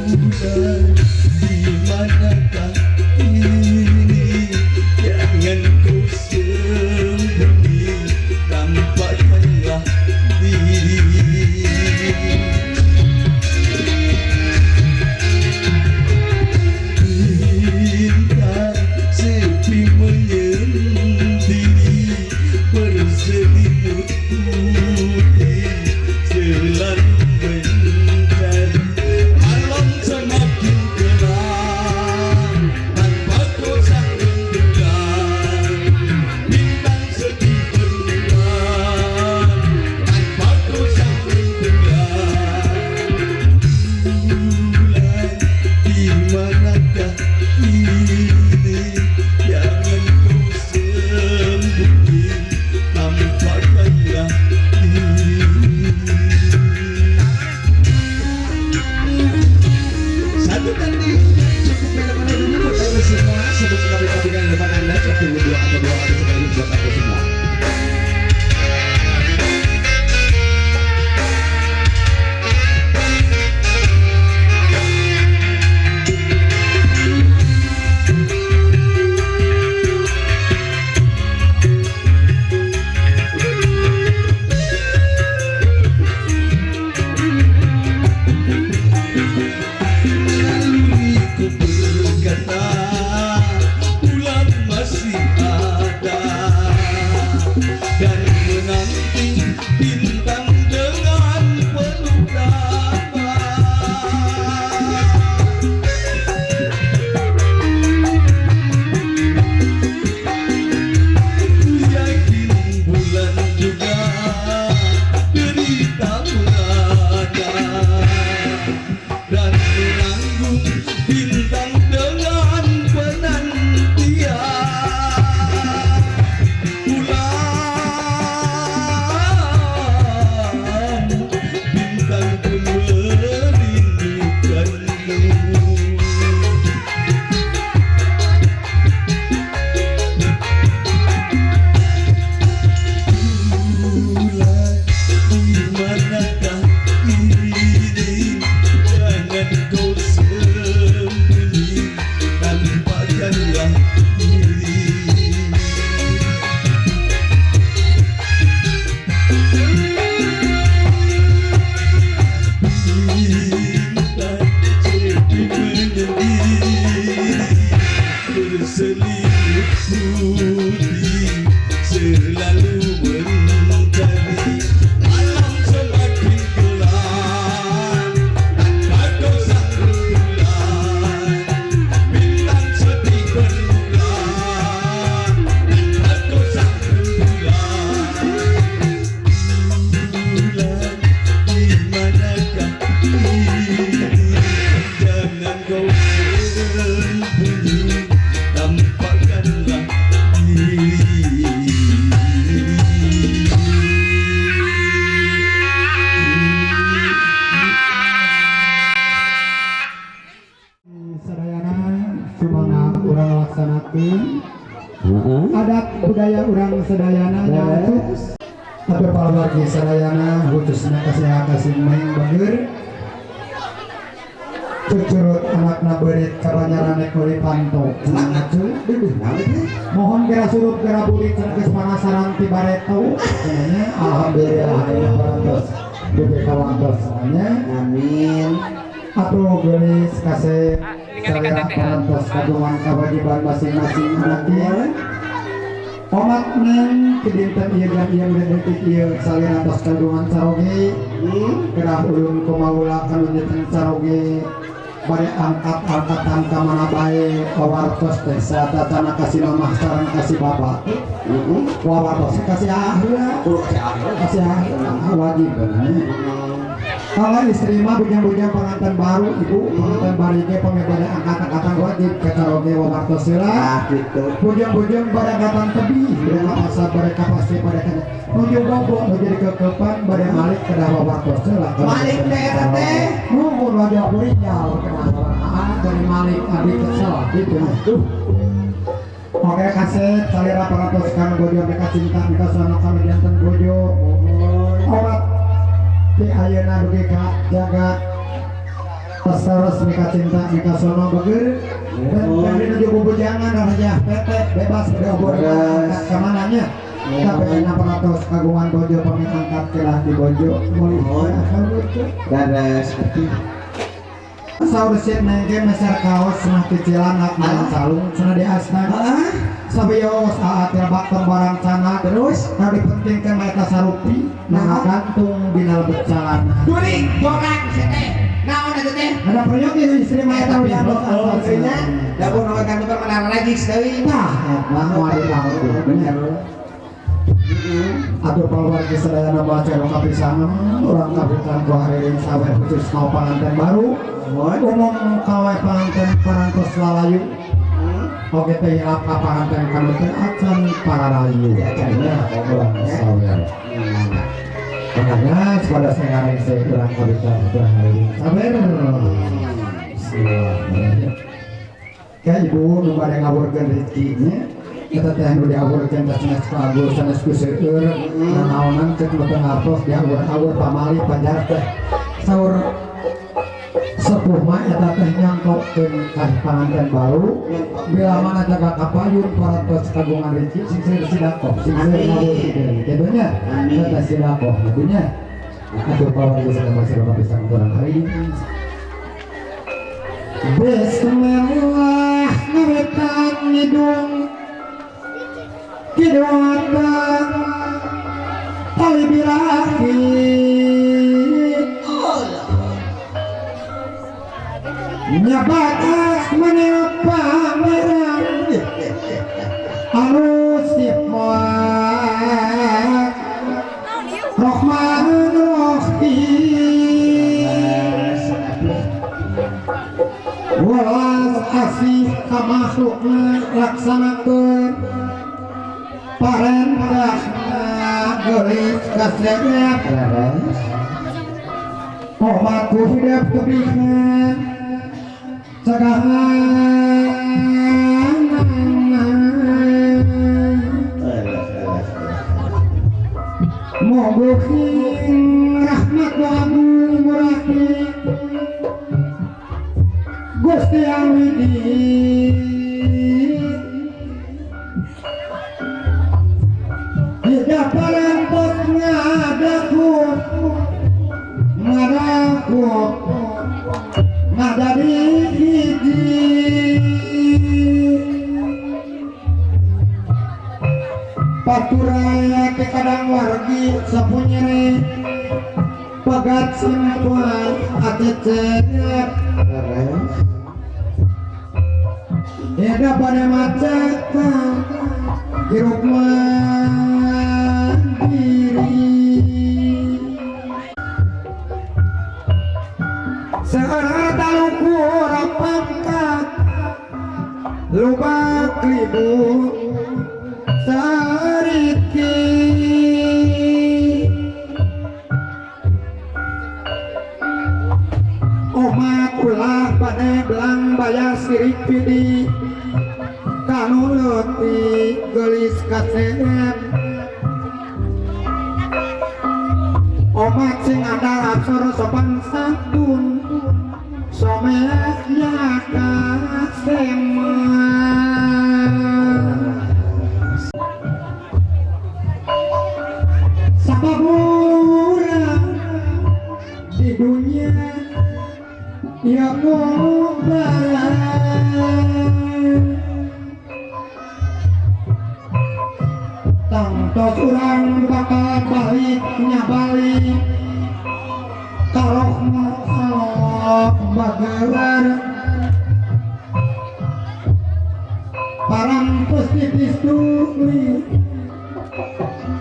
Bulan, di manakah ini? Jangan kau sembunyi, tampakkanlah diri. Bintang sepi menyendiri, berselimut putih selalu mencari. Malam semakin gelap tanpa kau sang rembulan, bintang sedih bermuram tanpa kau sang rembulan. Bulan, di manakah ini? Jangan kau sembunyi, tampakkanlah ngagunakeun adat budaya urang sadayana nya atur palawargi sadayana khususna kasih kasih main bager cucurut anakna beurit kabanyaran nek meuli panto mohon gera surup gera burit cenah geus panasaran ti bareto cenah alhamdulillah ayeuna parantos dugi ka wantos nya amin atuh geulis kasih salira parantos kagungan kawajiban masing-masing anak ieu omat neng ti dinten ieu jam ieu detik ieu salira tos kagungan caroge gerah ulun kumaula kanu nyeten caroge bade angkat-angkatan ka mana bae wawartos teh saatacana kasih mamah sareng kasih bapak wawartos kasih aheula kasih aheula wajib kalau istri mah bujang-bujang pengantin baru ibu pengantin baru ge pami bade angkat-angkatan wajib ka caroge wawartos heula gitu bujang-bujang bade angkatan tebih bade kapasa bade kapasi bade kana nuju bobo nuju dikekepan bade malik kedah wawartos heula malik teh eta teh nuhun wajah kuring dari Malik abdi kesel gitu. Oke kaset salira parantos kan bojo mereka cinta mereka sono kami janten bojo obat ti ayeuna dugi ka jaga terus mereka cinta mereka sono bager dan nuju bubujangan raja tete bebas diobor ka mananya tapi ayeuna parantos kagungan bojo pami angkat kelah di bojo mulih daras saur sieun neng ge meser kaos cenah kicilan nak calung cenah diasna sabios aa baktem barang cana terus nu dipentingkeun mah eta sarupi nah gantung dina lebet calana during gorang sia teh naon eta teh ada peryogi istri mah eta udah nya da pun gantung mana rajis deui tah eta moal dilakukeun bener atur pawargi sadayana baca kapisangan urang kapitan ku hariring sawer khusus mau panganten baru umum kawe panganten parantos lalayu oge teh hilap ka panganten kanu teh acan pararayu nya urang sawer makanya pada sengaring saya urang kapitan ku hariring sawer bismillahirrahmanirrahim ya ibu nu bade ngawurkeun rezekinya eta teh nu diawurkeun teh sanes ku agur sanes ku seueur nanaonan cek nu teu ngartos diawur-awur pamali panjar teh saur sepuh mah eta teh nyangkopkeun ka panganten baru bila mana jaga kapayun parantos kagungan rezeki sing seueur sidakoh sing seueur ngawurkeun kitu nya eta sidakoh kitu nya atur pawargi sadaya masyarakat pisan kurang hari Bismillah ngawetan ngidung kiduan tali birahi nyabatas menapa merang alusip moak Rahman Rahim welas asih ka makhlukna laksanakeun parentahna geulis kasep omatku hidup tebihna cagahan mugi rahmat nu agung murahti Gusti Awidi tidak parantos ngadaku ngadaku ngadadi hiji paturaya teh kadang wargi sapunyere pegat simpuan acecep Eda pada macet hirup mandiri seorang talukur pangkat lubak libu sariki omat ulah pada belang bayar sirik pidi kanu Leutik geulis kasep omat sing andal aksara sopan santun somesnya kasema sabab urang di dunia ya ngobaran tangtos urang bakal balik nyabalik kalau mau bagelar parang pasti tuli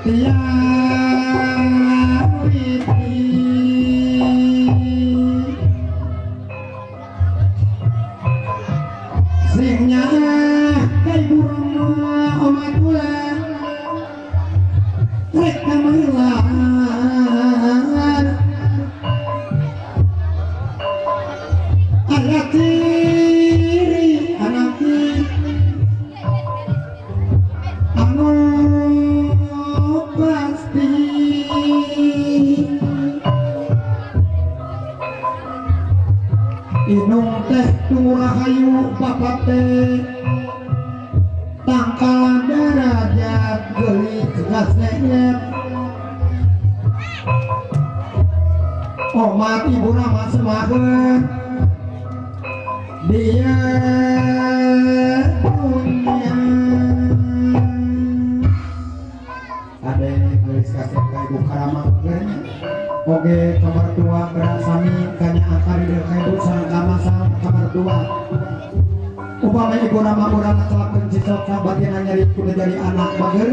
tiang piti singnya kai burung omat ulah rek kamelan aya ciri anak anu pasti inung teh tunggu rahayu bapak teh tangkalan derajat geulis kasep omat ibu nama semageun dia punya ade geulis kasep ka ibu karama bageurnya oge kamar tua berasami kanya akar di ka ibu sareng kama sareng kamar tua upama ibu nama urang celakeun cicok sabatina nyeri kudu jadi anak bager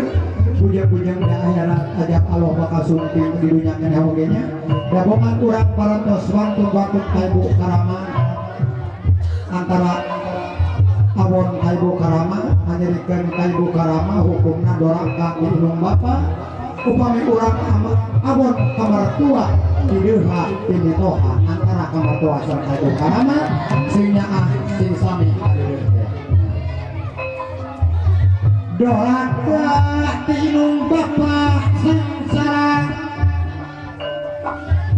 bujang-bujang da akhirat ajab Allah bakal sunting di dunya keneh oge nya dabongan urang parantos wantun-wantun ka ibu karama antara awon ka ibu karama nyerikeun ka ibu karama hukumna doraka di inung bapa upami urang awon kamar tua di deuha di mitoha antara kamar tua sareng ka ibu karama sing nyaah sing sami doraka tinung bapa sengsara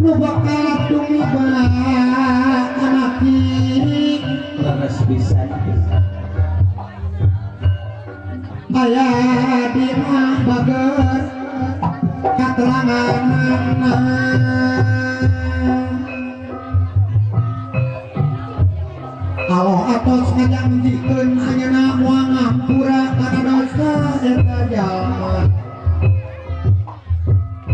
nu bakal tumiba anak kiri leres pisan aya dina bager kateranganna Allah atos ngajanjikeun anjeunna moal ngampura kana dosa eta jalma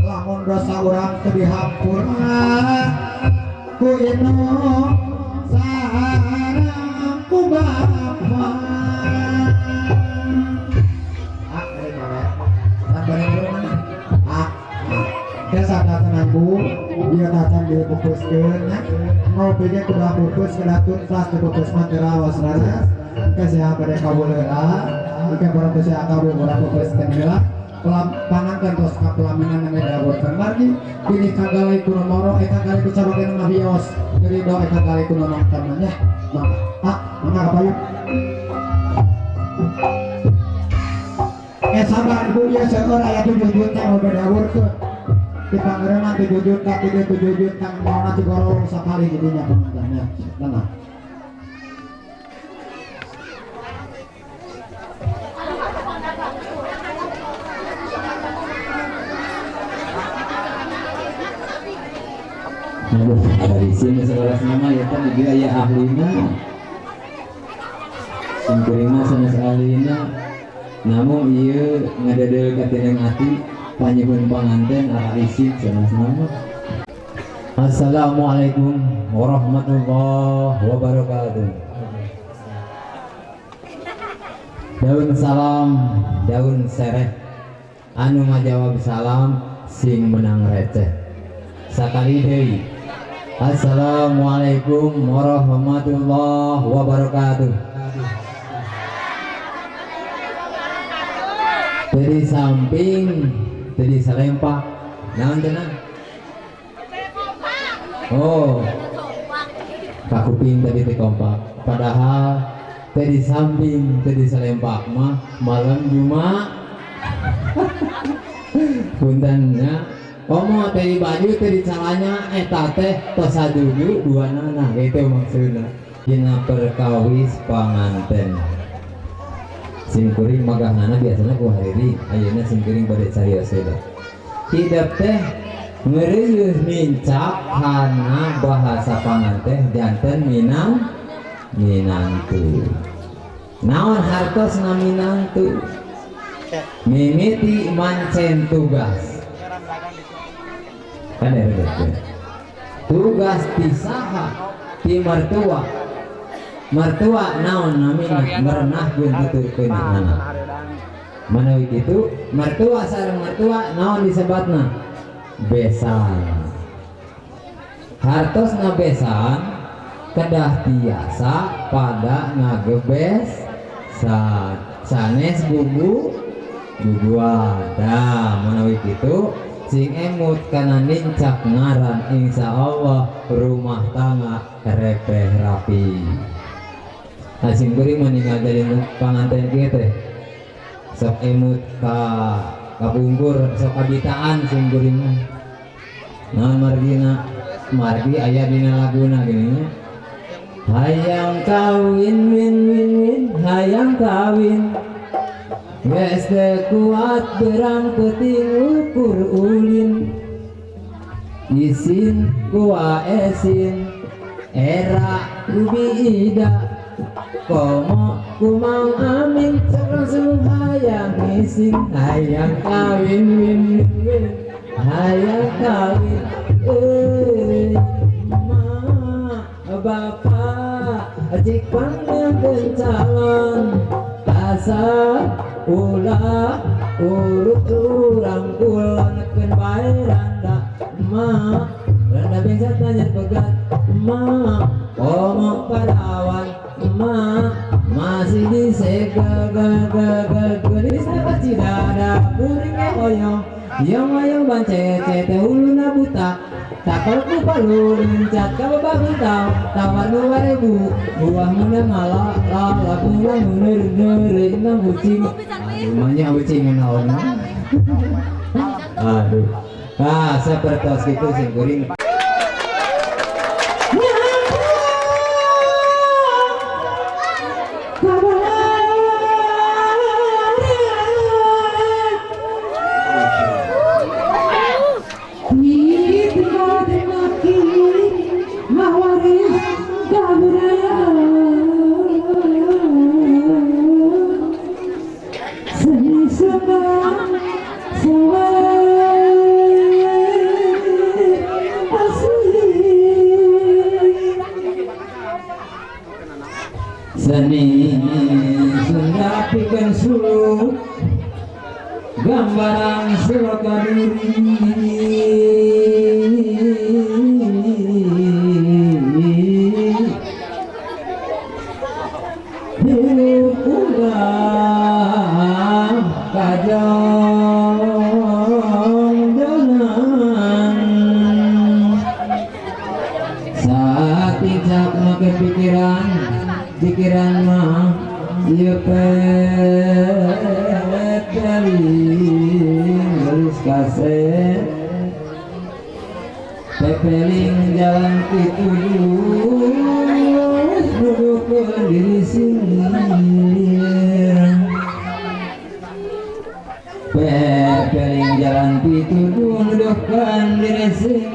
lamun dosa urang teu dihampura ku inung sareng ku bapa ah dari mana sampai mana ah desa datang bu ieu datang dipupuskeun nya ngopi ge kudu pupus kedatun kelas dipupus mah teu raos raras engke seha bade kabuleula engke barang teu seha kabul urang pupuskeun heula panganten tos ka pelaminan ngan daburkeun margi pilih kagalai kuno moro eta kali ku carogen mah bios ridho eta kali kuno nonton nya mangga ah mangga kapayun sabar ibu ieu seueur aya 7 juta nu dawurkeun di pangeran 7 juta 7 juta maona cigorong sakali jadinya pengantinnya tenang. Aduh, dari sini sekolah nama ya kan juga ya ahlina simkuring mah sanes ahlina namun ieu ngadadel katineng ati panyuhun panganten ararisin sanes nama. Assalamualaikum warahmatullahi wabarakatuh. Daun salam, daun sereh, anu ngajawab salam sing menang receh. Sakali deui. Assalamualaikum warahmatullahi wabarakatuh. Dari samping, dari salempak, naon cenah? Oh, kakuping tadi teh kompak. Padahal Teh di samping teh di salempak mah malam Jumat. Puntennya komo teh di baju teh di calana eta teh tos sadudu dua nana gitu maksudna. Dina perkawis panganten. Simkuring magahnana biasana ku hariri, ayeuna simkuring bade carios heula. Hidep teh ngeureuyeuh nincak kana bahasa panganten janten minang minantu. Naon hartosna minantu? Mimiti mancen tugas. Kan tugas ti saha? Ti mertua. Mertua naon namina merenahkeun tuturkeun anak. Manawi kitu mertua sareng mertua naon disebatna? Besan. Hartosna besan kedah tiasa pada ngagebes sanes bubu bubuan. Dah manawi kitu sing emut kana nincak ngaran insyaallah rumah tangga repeh rapi. Nah sim kuring meninggal dari panganten kieu teh sok emut ka kapungkur sok abitaan sim kuring mah. Naon margina? Margi aya dina laguna gini nya. Hayang kawin win win win hayang kawin geus teu kuat berang peuting ukur ulin isin kua esin era ubi ida komo kumang amin sok langsung hayang ngising hayang kawin win win win hayang kawin eh ma bapak cik pangneungkeun calon asa ulah urut urang kulon keun bae randa ma randa bengsat nanyar pegat ma omong parawan ma masih disegel gel gel gel geulis na kacidada kuring ge hoyong yang mayang bancet teh huluna buta takal ku palu lincat ka babagutang tawar 2000 buah meunang ngala la la buah meuneur neureun na ucing namanya ucing naon. Aduh ah sapertos kitu sing kuring. Seni Sunda pikeun suluk gambaran suaka diri hirup urang kajongjonan saat ijab make pikiran pikiran mah ieu pepeling geus kasep pepeling jalan pituduh nuduhkeun diri singir pepeling jalan pituduh nuduhkeun diri singir.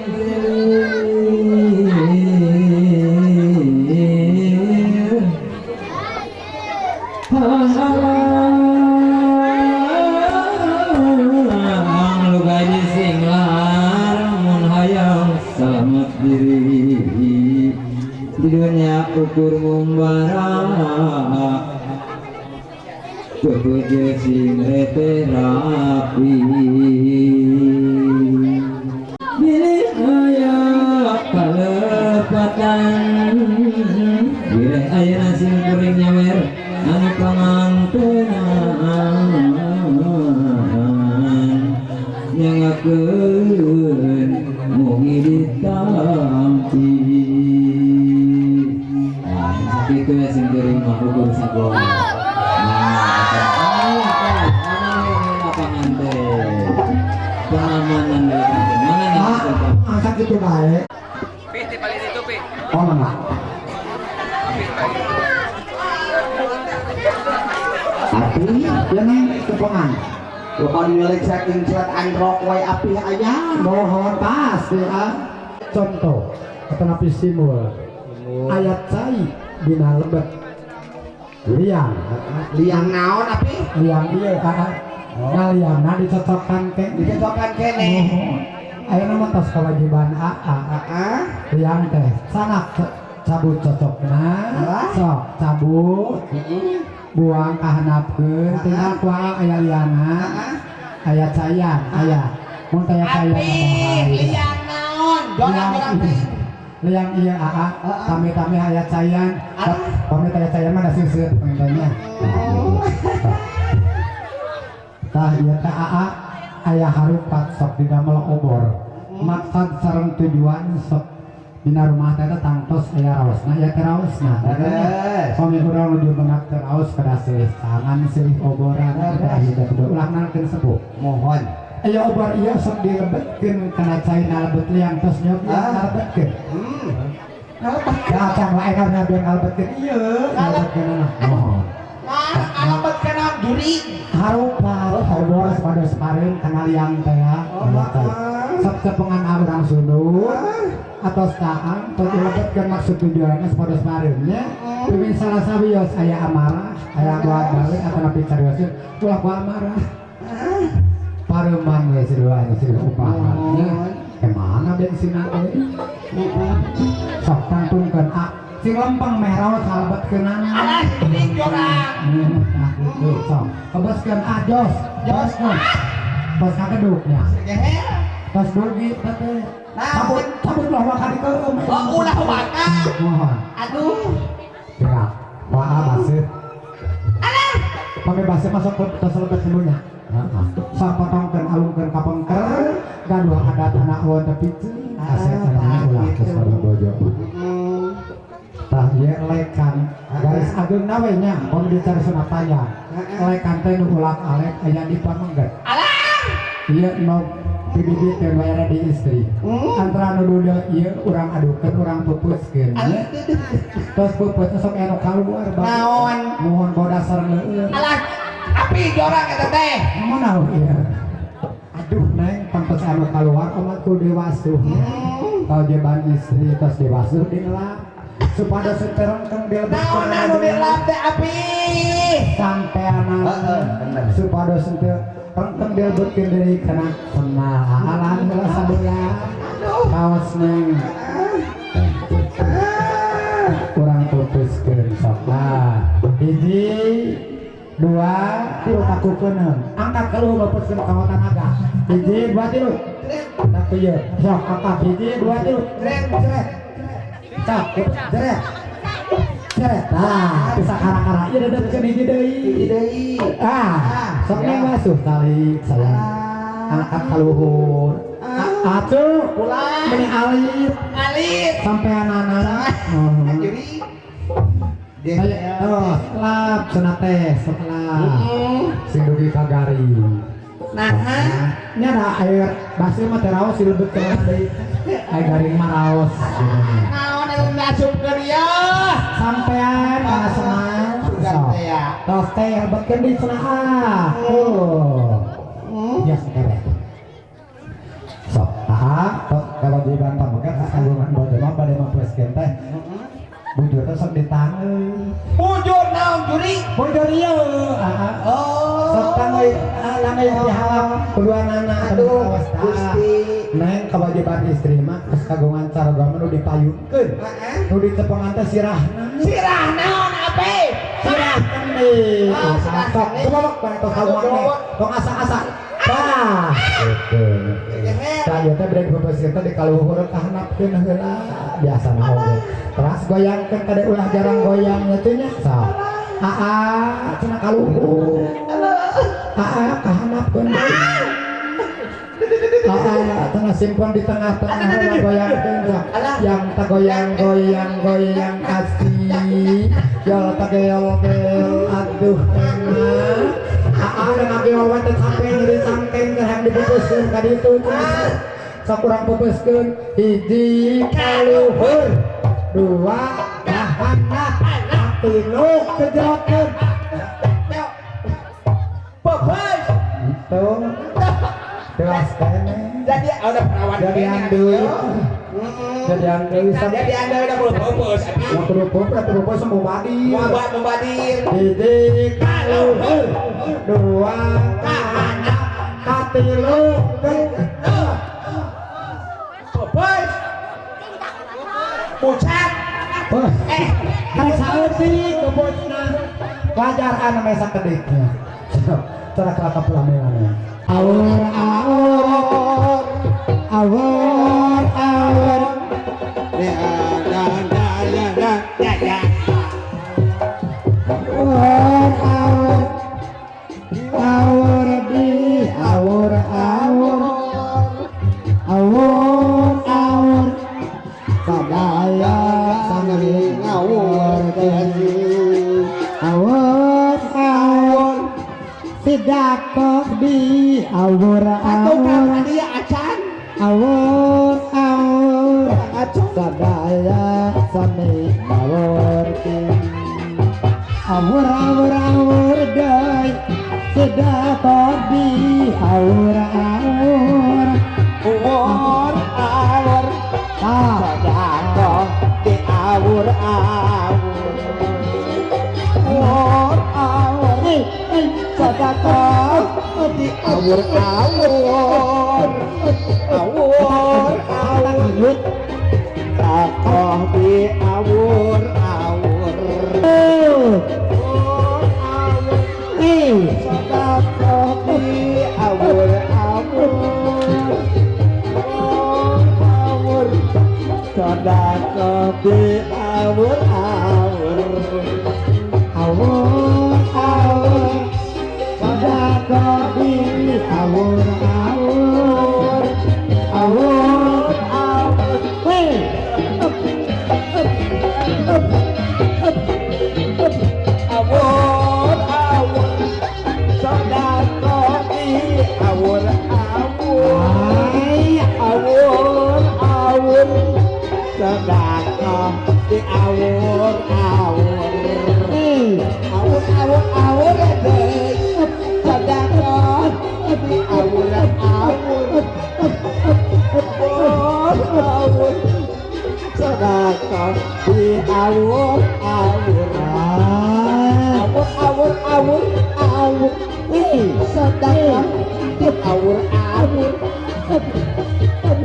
Di dunia ukur ngumbara kepuja sing rete rapi bilih aya kalepatan bilih aya sing kuring nyawer anu pangantenan nyangakeun mugi ditampi. Kitu ya sim kuring mah ukur sagol. Nah, lapangan teh. Pengamanan di lapangan. Mana nih? Ah, angkat itu baik. Pi, ti paling itu, Pi. Oh, enggak. Pi, paling itu. Api, ya neng, tepongan. Lepas milik saking celat angrok wae api aya. Mohon pasti ah. Contoh, atau napi simul. Ayat cai dina lebet. Liang, Liang naon api? Liang ieu ah. Nah, liangna dicocokan ke, Dicocokan kene. Ayeuna mah tos kewajiban AA. Heeh. Liang teh sanak cabut cocokna, sok cabut. Heeh. Buang kahanapkeun tinggal ku AA aya liangna. Aya cayan, aya. Mun teh aya cayan Api, liang naon? Jorang-jorang teh. Liang ieu AA, tami-tami aya cayan. Pamit aya cayan mah da seuseut pangintanya. Tah ieu teh AA aya harupat sok didamel obor. Maksad sareng tujuan sok dina rumah teh tangtos aya raosna aya teh raosna. Pami urang nuju menak teh raos kada silih tangan silih oboran tah ieu teh kudu ulah nalkeun sepuh. Mohon. Aya obor ieu sok dilebetkeun kana cai nalebet liang tos nyob nalebetkeun. Nalebetkeun. Ya can wae kana biar nalebetkeun ieu nalebetkeun mohon. Nah, nalebetkeun naon juri? Harupat obor sapados pareum kana liang teh ya. Sok cepengan urang sunut atos taang tos dilebetkeun maksud tujuanna sapados pareum nya. Pimin salah sawios aya amarah, aya buat balik atau napi carioseun ulah ku amarah. Pareman we sieu anu sieu upahan nya. Kemana bensinna teh? Sok tangtungkeun a sing lempeng meh raos salebetkeunana. Alah, jurig jorang. Nah, gitu sok. Kebaskeun a jos, jos. Tos kakeduknya. Tos dugi teh. Cabut, cabut lah waka dikeum. Oh, ulah waka. Mohon. Aduh. Gerak. Wah, baseuh. Alah. Pame baseuh masuk ke tos lebet dulunya. Heeh. Sok potongkeun alungkeun ka pengker, gaduh adat anak won tepi ceuing. Kasep sareng ulah geus pada bojo. Tah ieu lekan garis ageungna we nya, mun bicara sunah panjang. Lekan teh nu ulak alek aya di pamengget. Alah. Ieu nog bibibit teh bayar di istri. Antara nu duda ieu urang adukeun urang peupeuskeun. Tos peupeus sok anu kaluar Naon? Mohon boda sareng leueur. Alah, api jorang eta teh. Naon ieu? Aduh neng pantes anu kaluar omat ku diwasuh. Kawajiban istri tos diwasuh dilap supados terengkeng dilebetkeun. Naon anu dilap teh api? Sampeanana supados teu rengkeng dilebetkeun deui kana senal. Alhamdulillah sabulan. Kaos neng. Urang putuskeun sok. Nah, hiji dua tilu takukeun angkat ka luhur bapuskeun ka tanaga. Hiji dua tilu. Tak ieu. Sok angkat hiji dua tilu. Jret jret. Sok jret. Jret. Tah, bisa kara-kara ieu dedetkeun hiji deui. Hiji deui. Ah, sok neng basuh tali sayang. Angkat ka luhur. Atuh ulah meni alit. Alit. Sampeanana. Juri. Oh, lap cenah teh sok lap. Sing dugi ka garing. Nah, nya da air baseuh mah teh raos dilebetkeun deui. Air garing mah raos. Naon anu ngasupkeun ieu? Sampean kana senang. Sugan teh ya. Tos teh lebetkeun deui cenah ah. Oh. Ya sakereh. Sok, ah, tos kewajiban pamegat kagungan bojo mah bade mampuskeun teh. Bujur teh sok ditangeun. Bujur naon juri? Bujur ieu. Heeh. Oh. Sok tangeui langeui dihalap kuduanana. Aduh, Gusti. Neng kewajiban istri mah geus kagungan caroga mah nu dipayunkeun. Heeh. Nu ditepongan teh sirahna. Sirah naon ape? Sirah kendi. Ah, sirah Sok kendi. kumawak bae tos kagungan teh. Tong asa-asa. Tah. Gitu. Tah ieu teh bade dipeupeuskeun teh di kaluhur kahanapkeun heula. Biasa mah oge. Teras goyangkeun kade ulah jarang goyang nya teh nya. Sok. Aa cenah kaluhur. Aa kahanapkeun deui. Tengah simpan di tengah-tengah goyang yang tagoyang goyang goyang asih yol tageyol gel aduh enak aa udah ngageyol teh sampai nyeri cangkeng teh yang dipupuskeun ka ditu sakurang pupuskeun hiji kaluhur dua kahana tilu kejerokeun pupus itu tewas kene jadi udah perawan jadi andui jadi andui jadi andui udah kudu pupus kudu pupus kudu pupus mubadir mubadir hiji kaluhur dua kahana katilu pupus pucat karek saeutik pupusna wajar anu mesa kediknya cara kelaka pelaminan awur awur awur awur awur awur awur di awur awur awur awur sadaya sangri ngawur awur awur tidak di awur awur awur awur sadaya sami ngawur awur awur awur dai tidak di awur awur awur awur sadaya di awur awur awur awur sadaqah di awur awur awur awur sadaqah di awur awur sadaqah di awur awur awur sadaqah di awur awur awur awur sadaqah di awur awur awur awur awur awur sadaqah di awur awur awur awur sadaqah di awur awur awur awur awur sadaqah di awur awur awur awur sadaqah di awur awur awur awur awur awur sadaqah di awur awur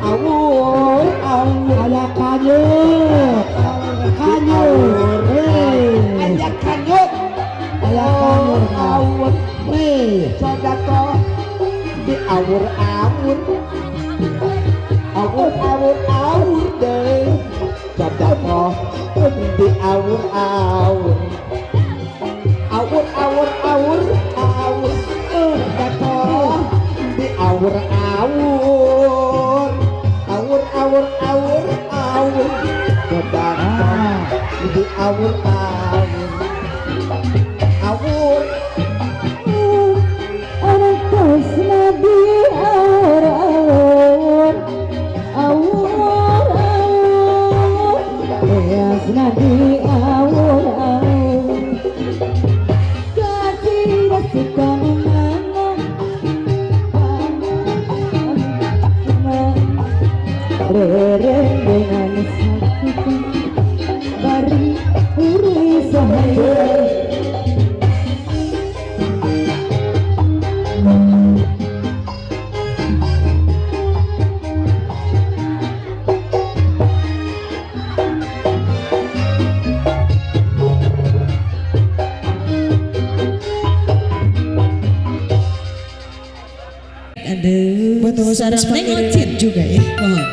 awur awur aya kanyut kanyut aya kanyut aya kanyut awur sadaqah di awur awur awur awur awur deh sadaqah di awur awur awur awur awur awur sadaqah di awur awur awur awur awur awur sadaqah di awur awur awur Atas nabi awur awur awur awur Atas nabi awur awur Kasih suka memana Rere dengan sakit Bari uri sahaya. Aduh, sarang Neng Ocit juga ya. Mohon.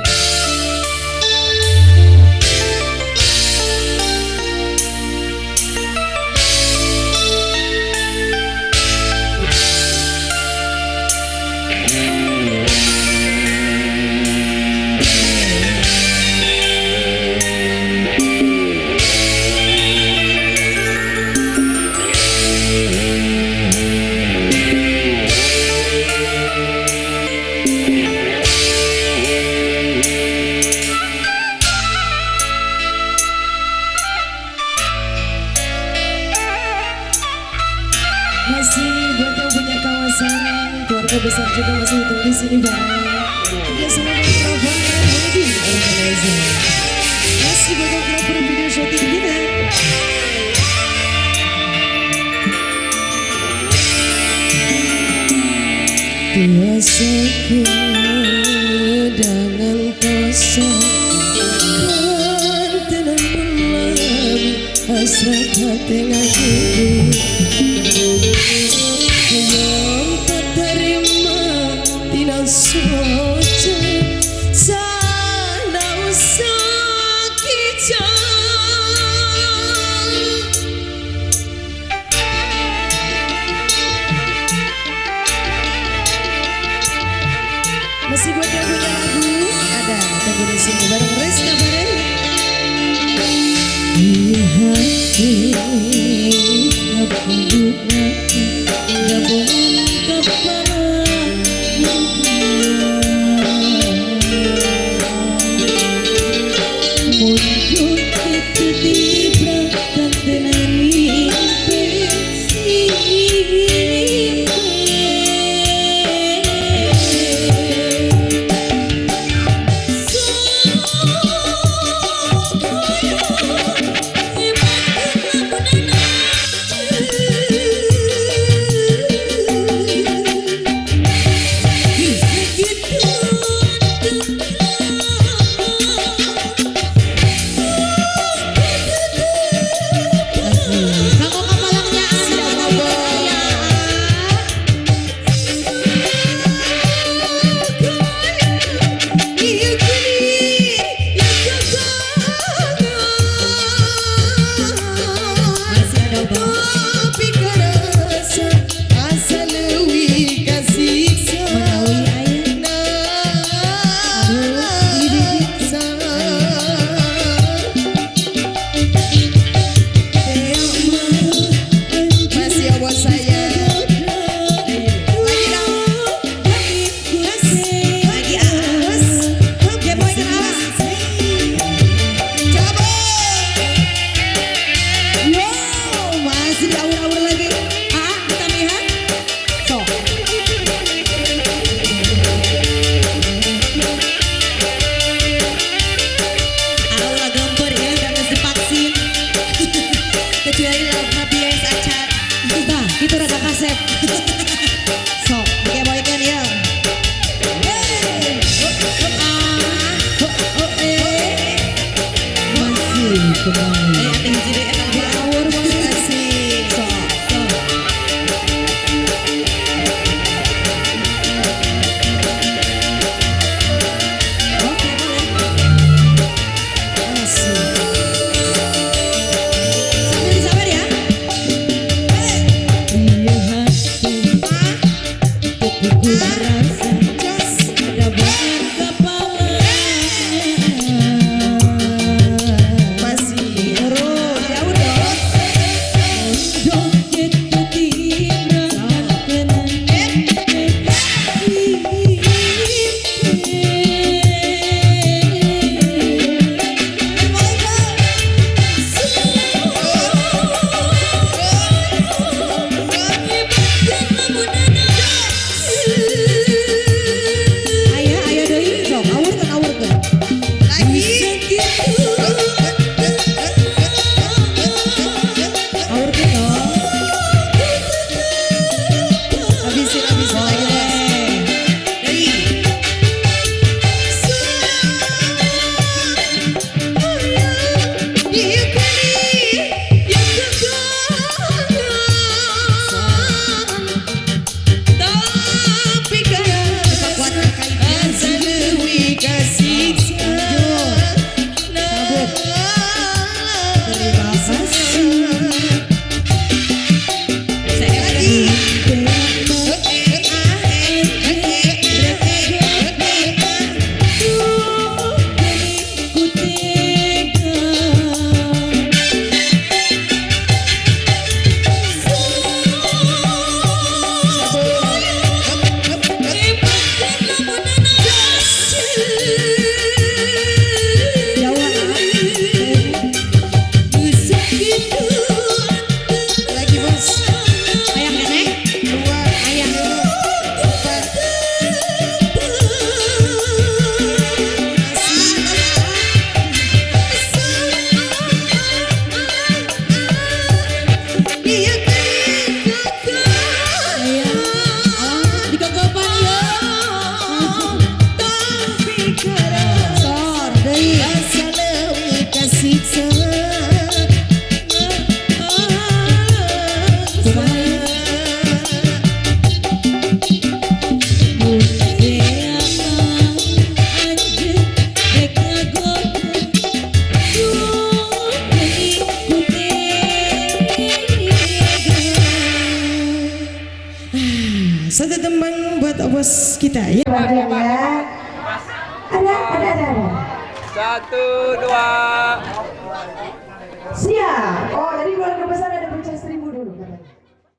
Masih hitung di sini bareng. Kerjasama Pravana Wedding Organizer. Masih fotografer video shooting kita. Tua sekedangan tosa kantenan melami hasrat hati ngaku yang tak terima tina soca sana usah kijang. Masih buat yang punya lagu ada tunggu di sini bareng Reska bareng. Di hati gabungan kepala mundur itu diberangkat dengan mimpi. Masih. bos kita ya. Bagian ya. Ada, ada, ada, ada. 1, 2. Siap. Oh, jadi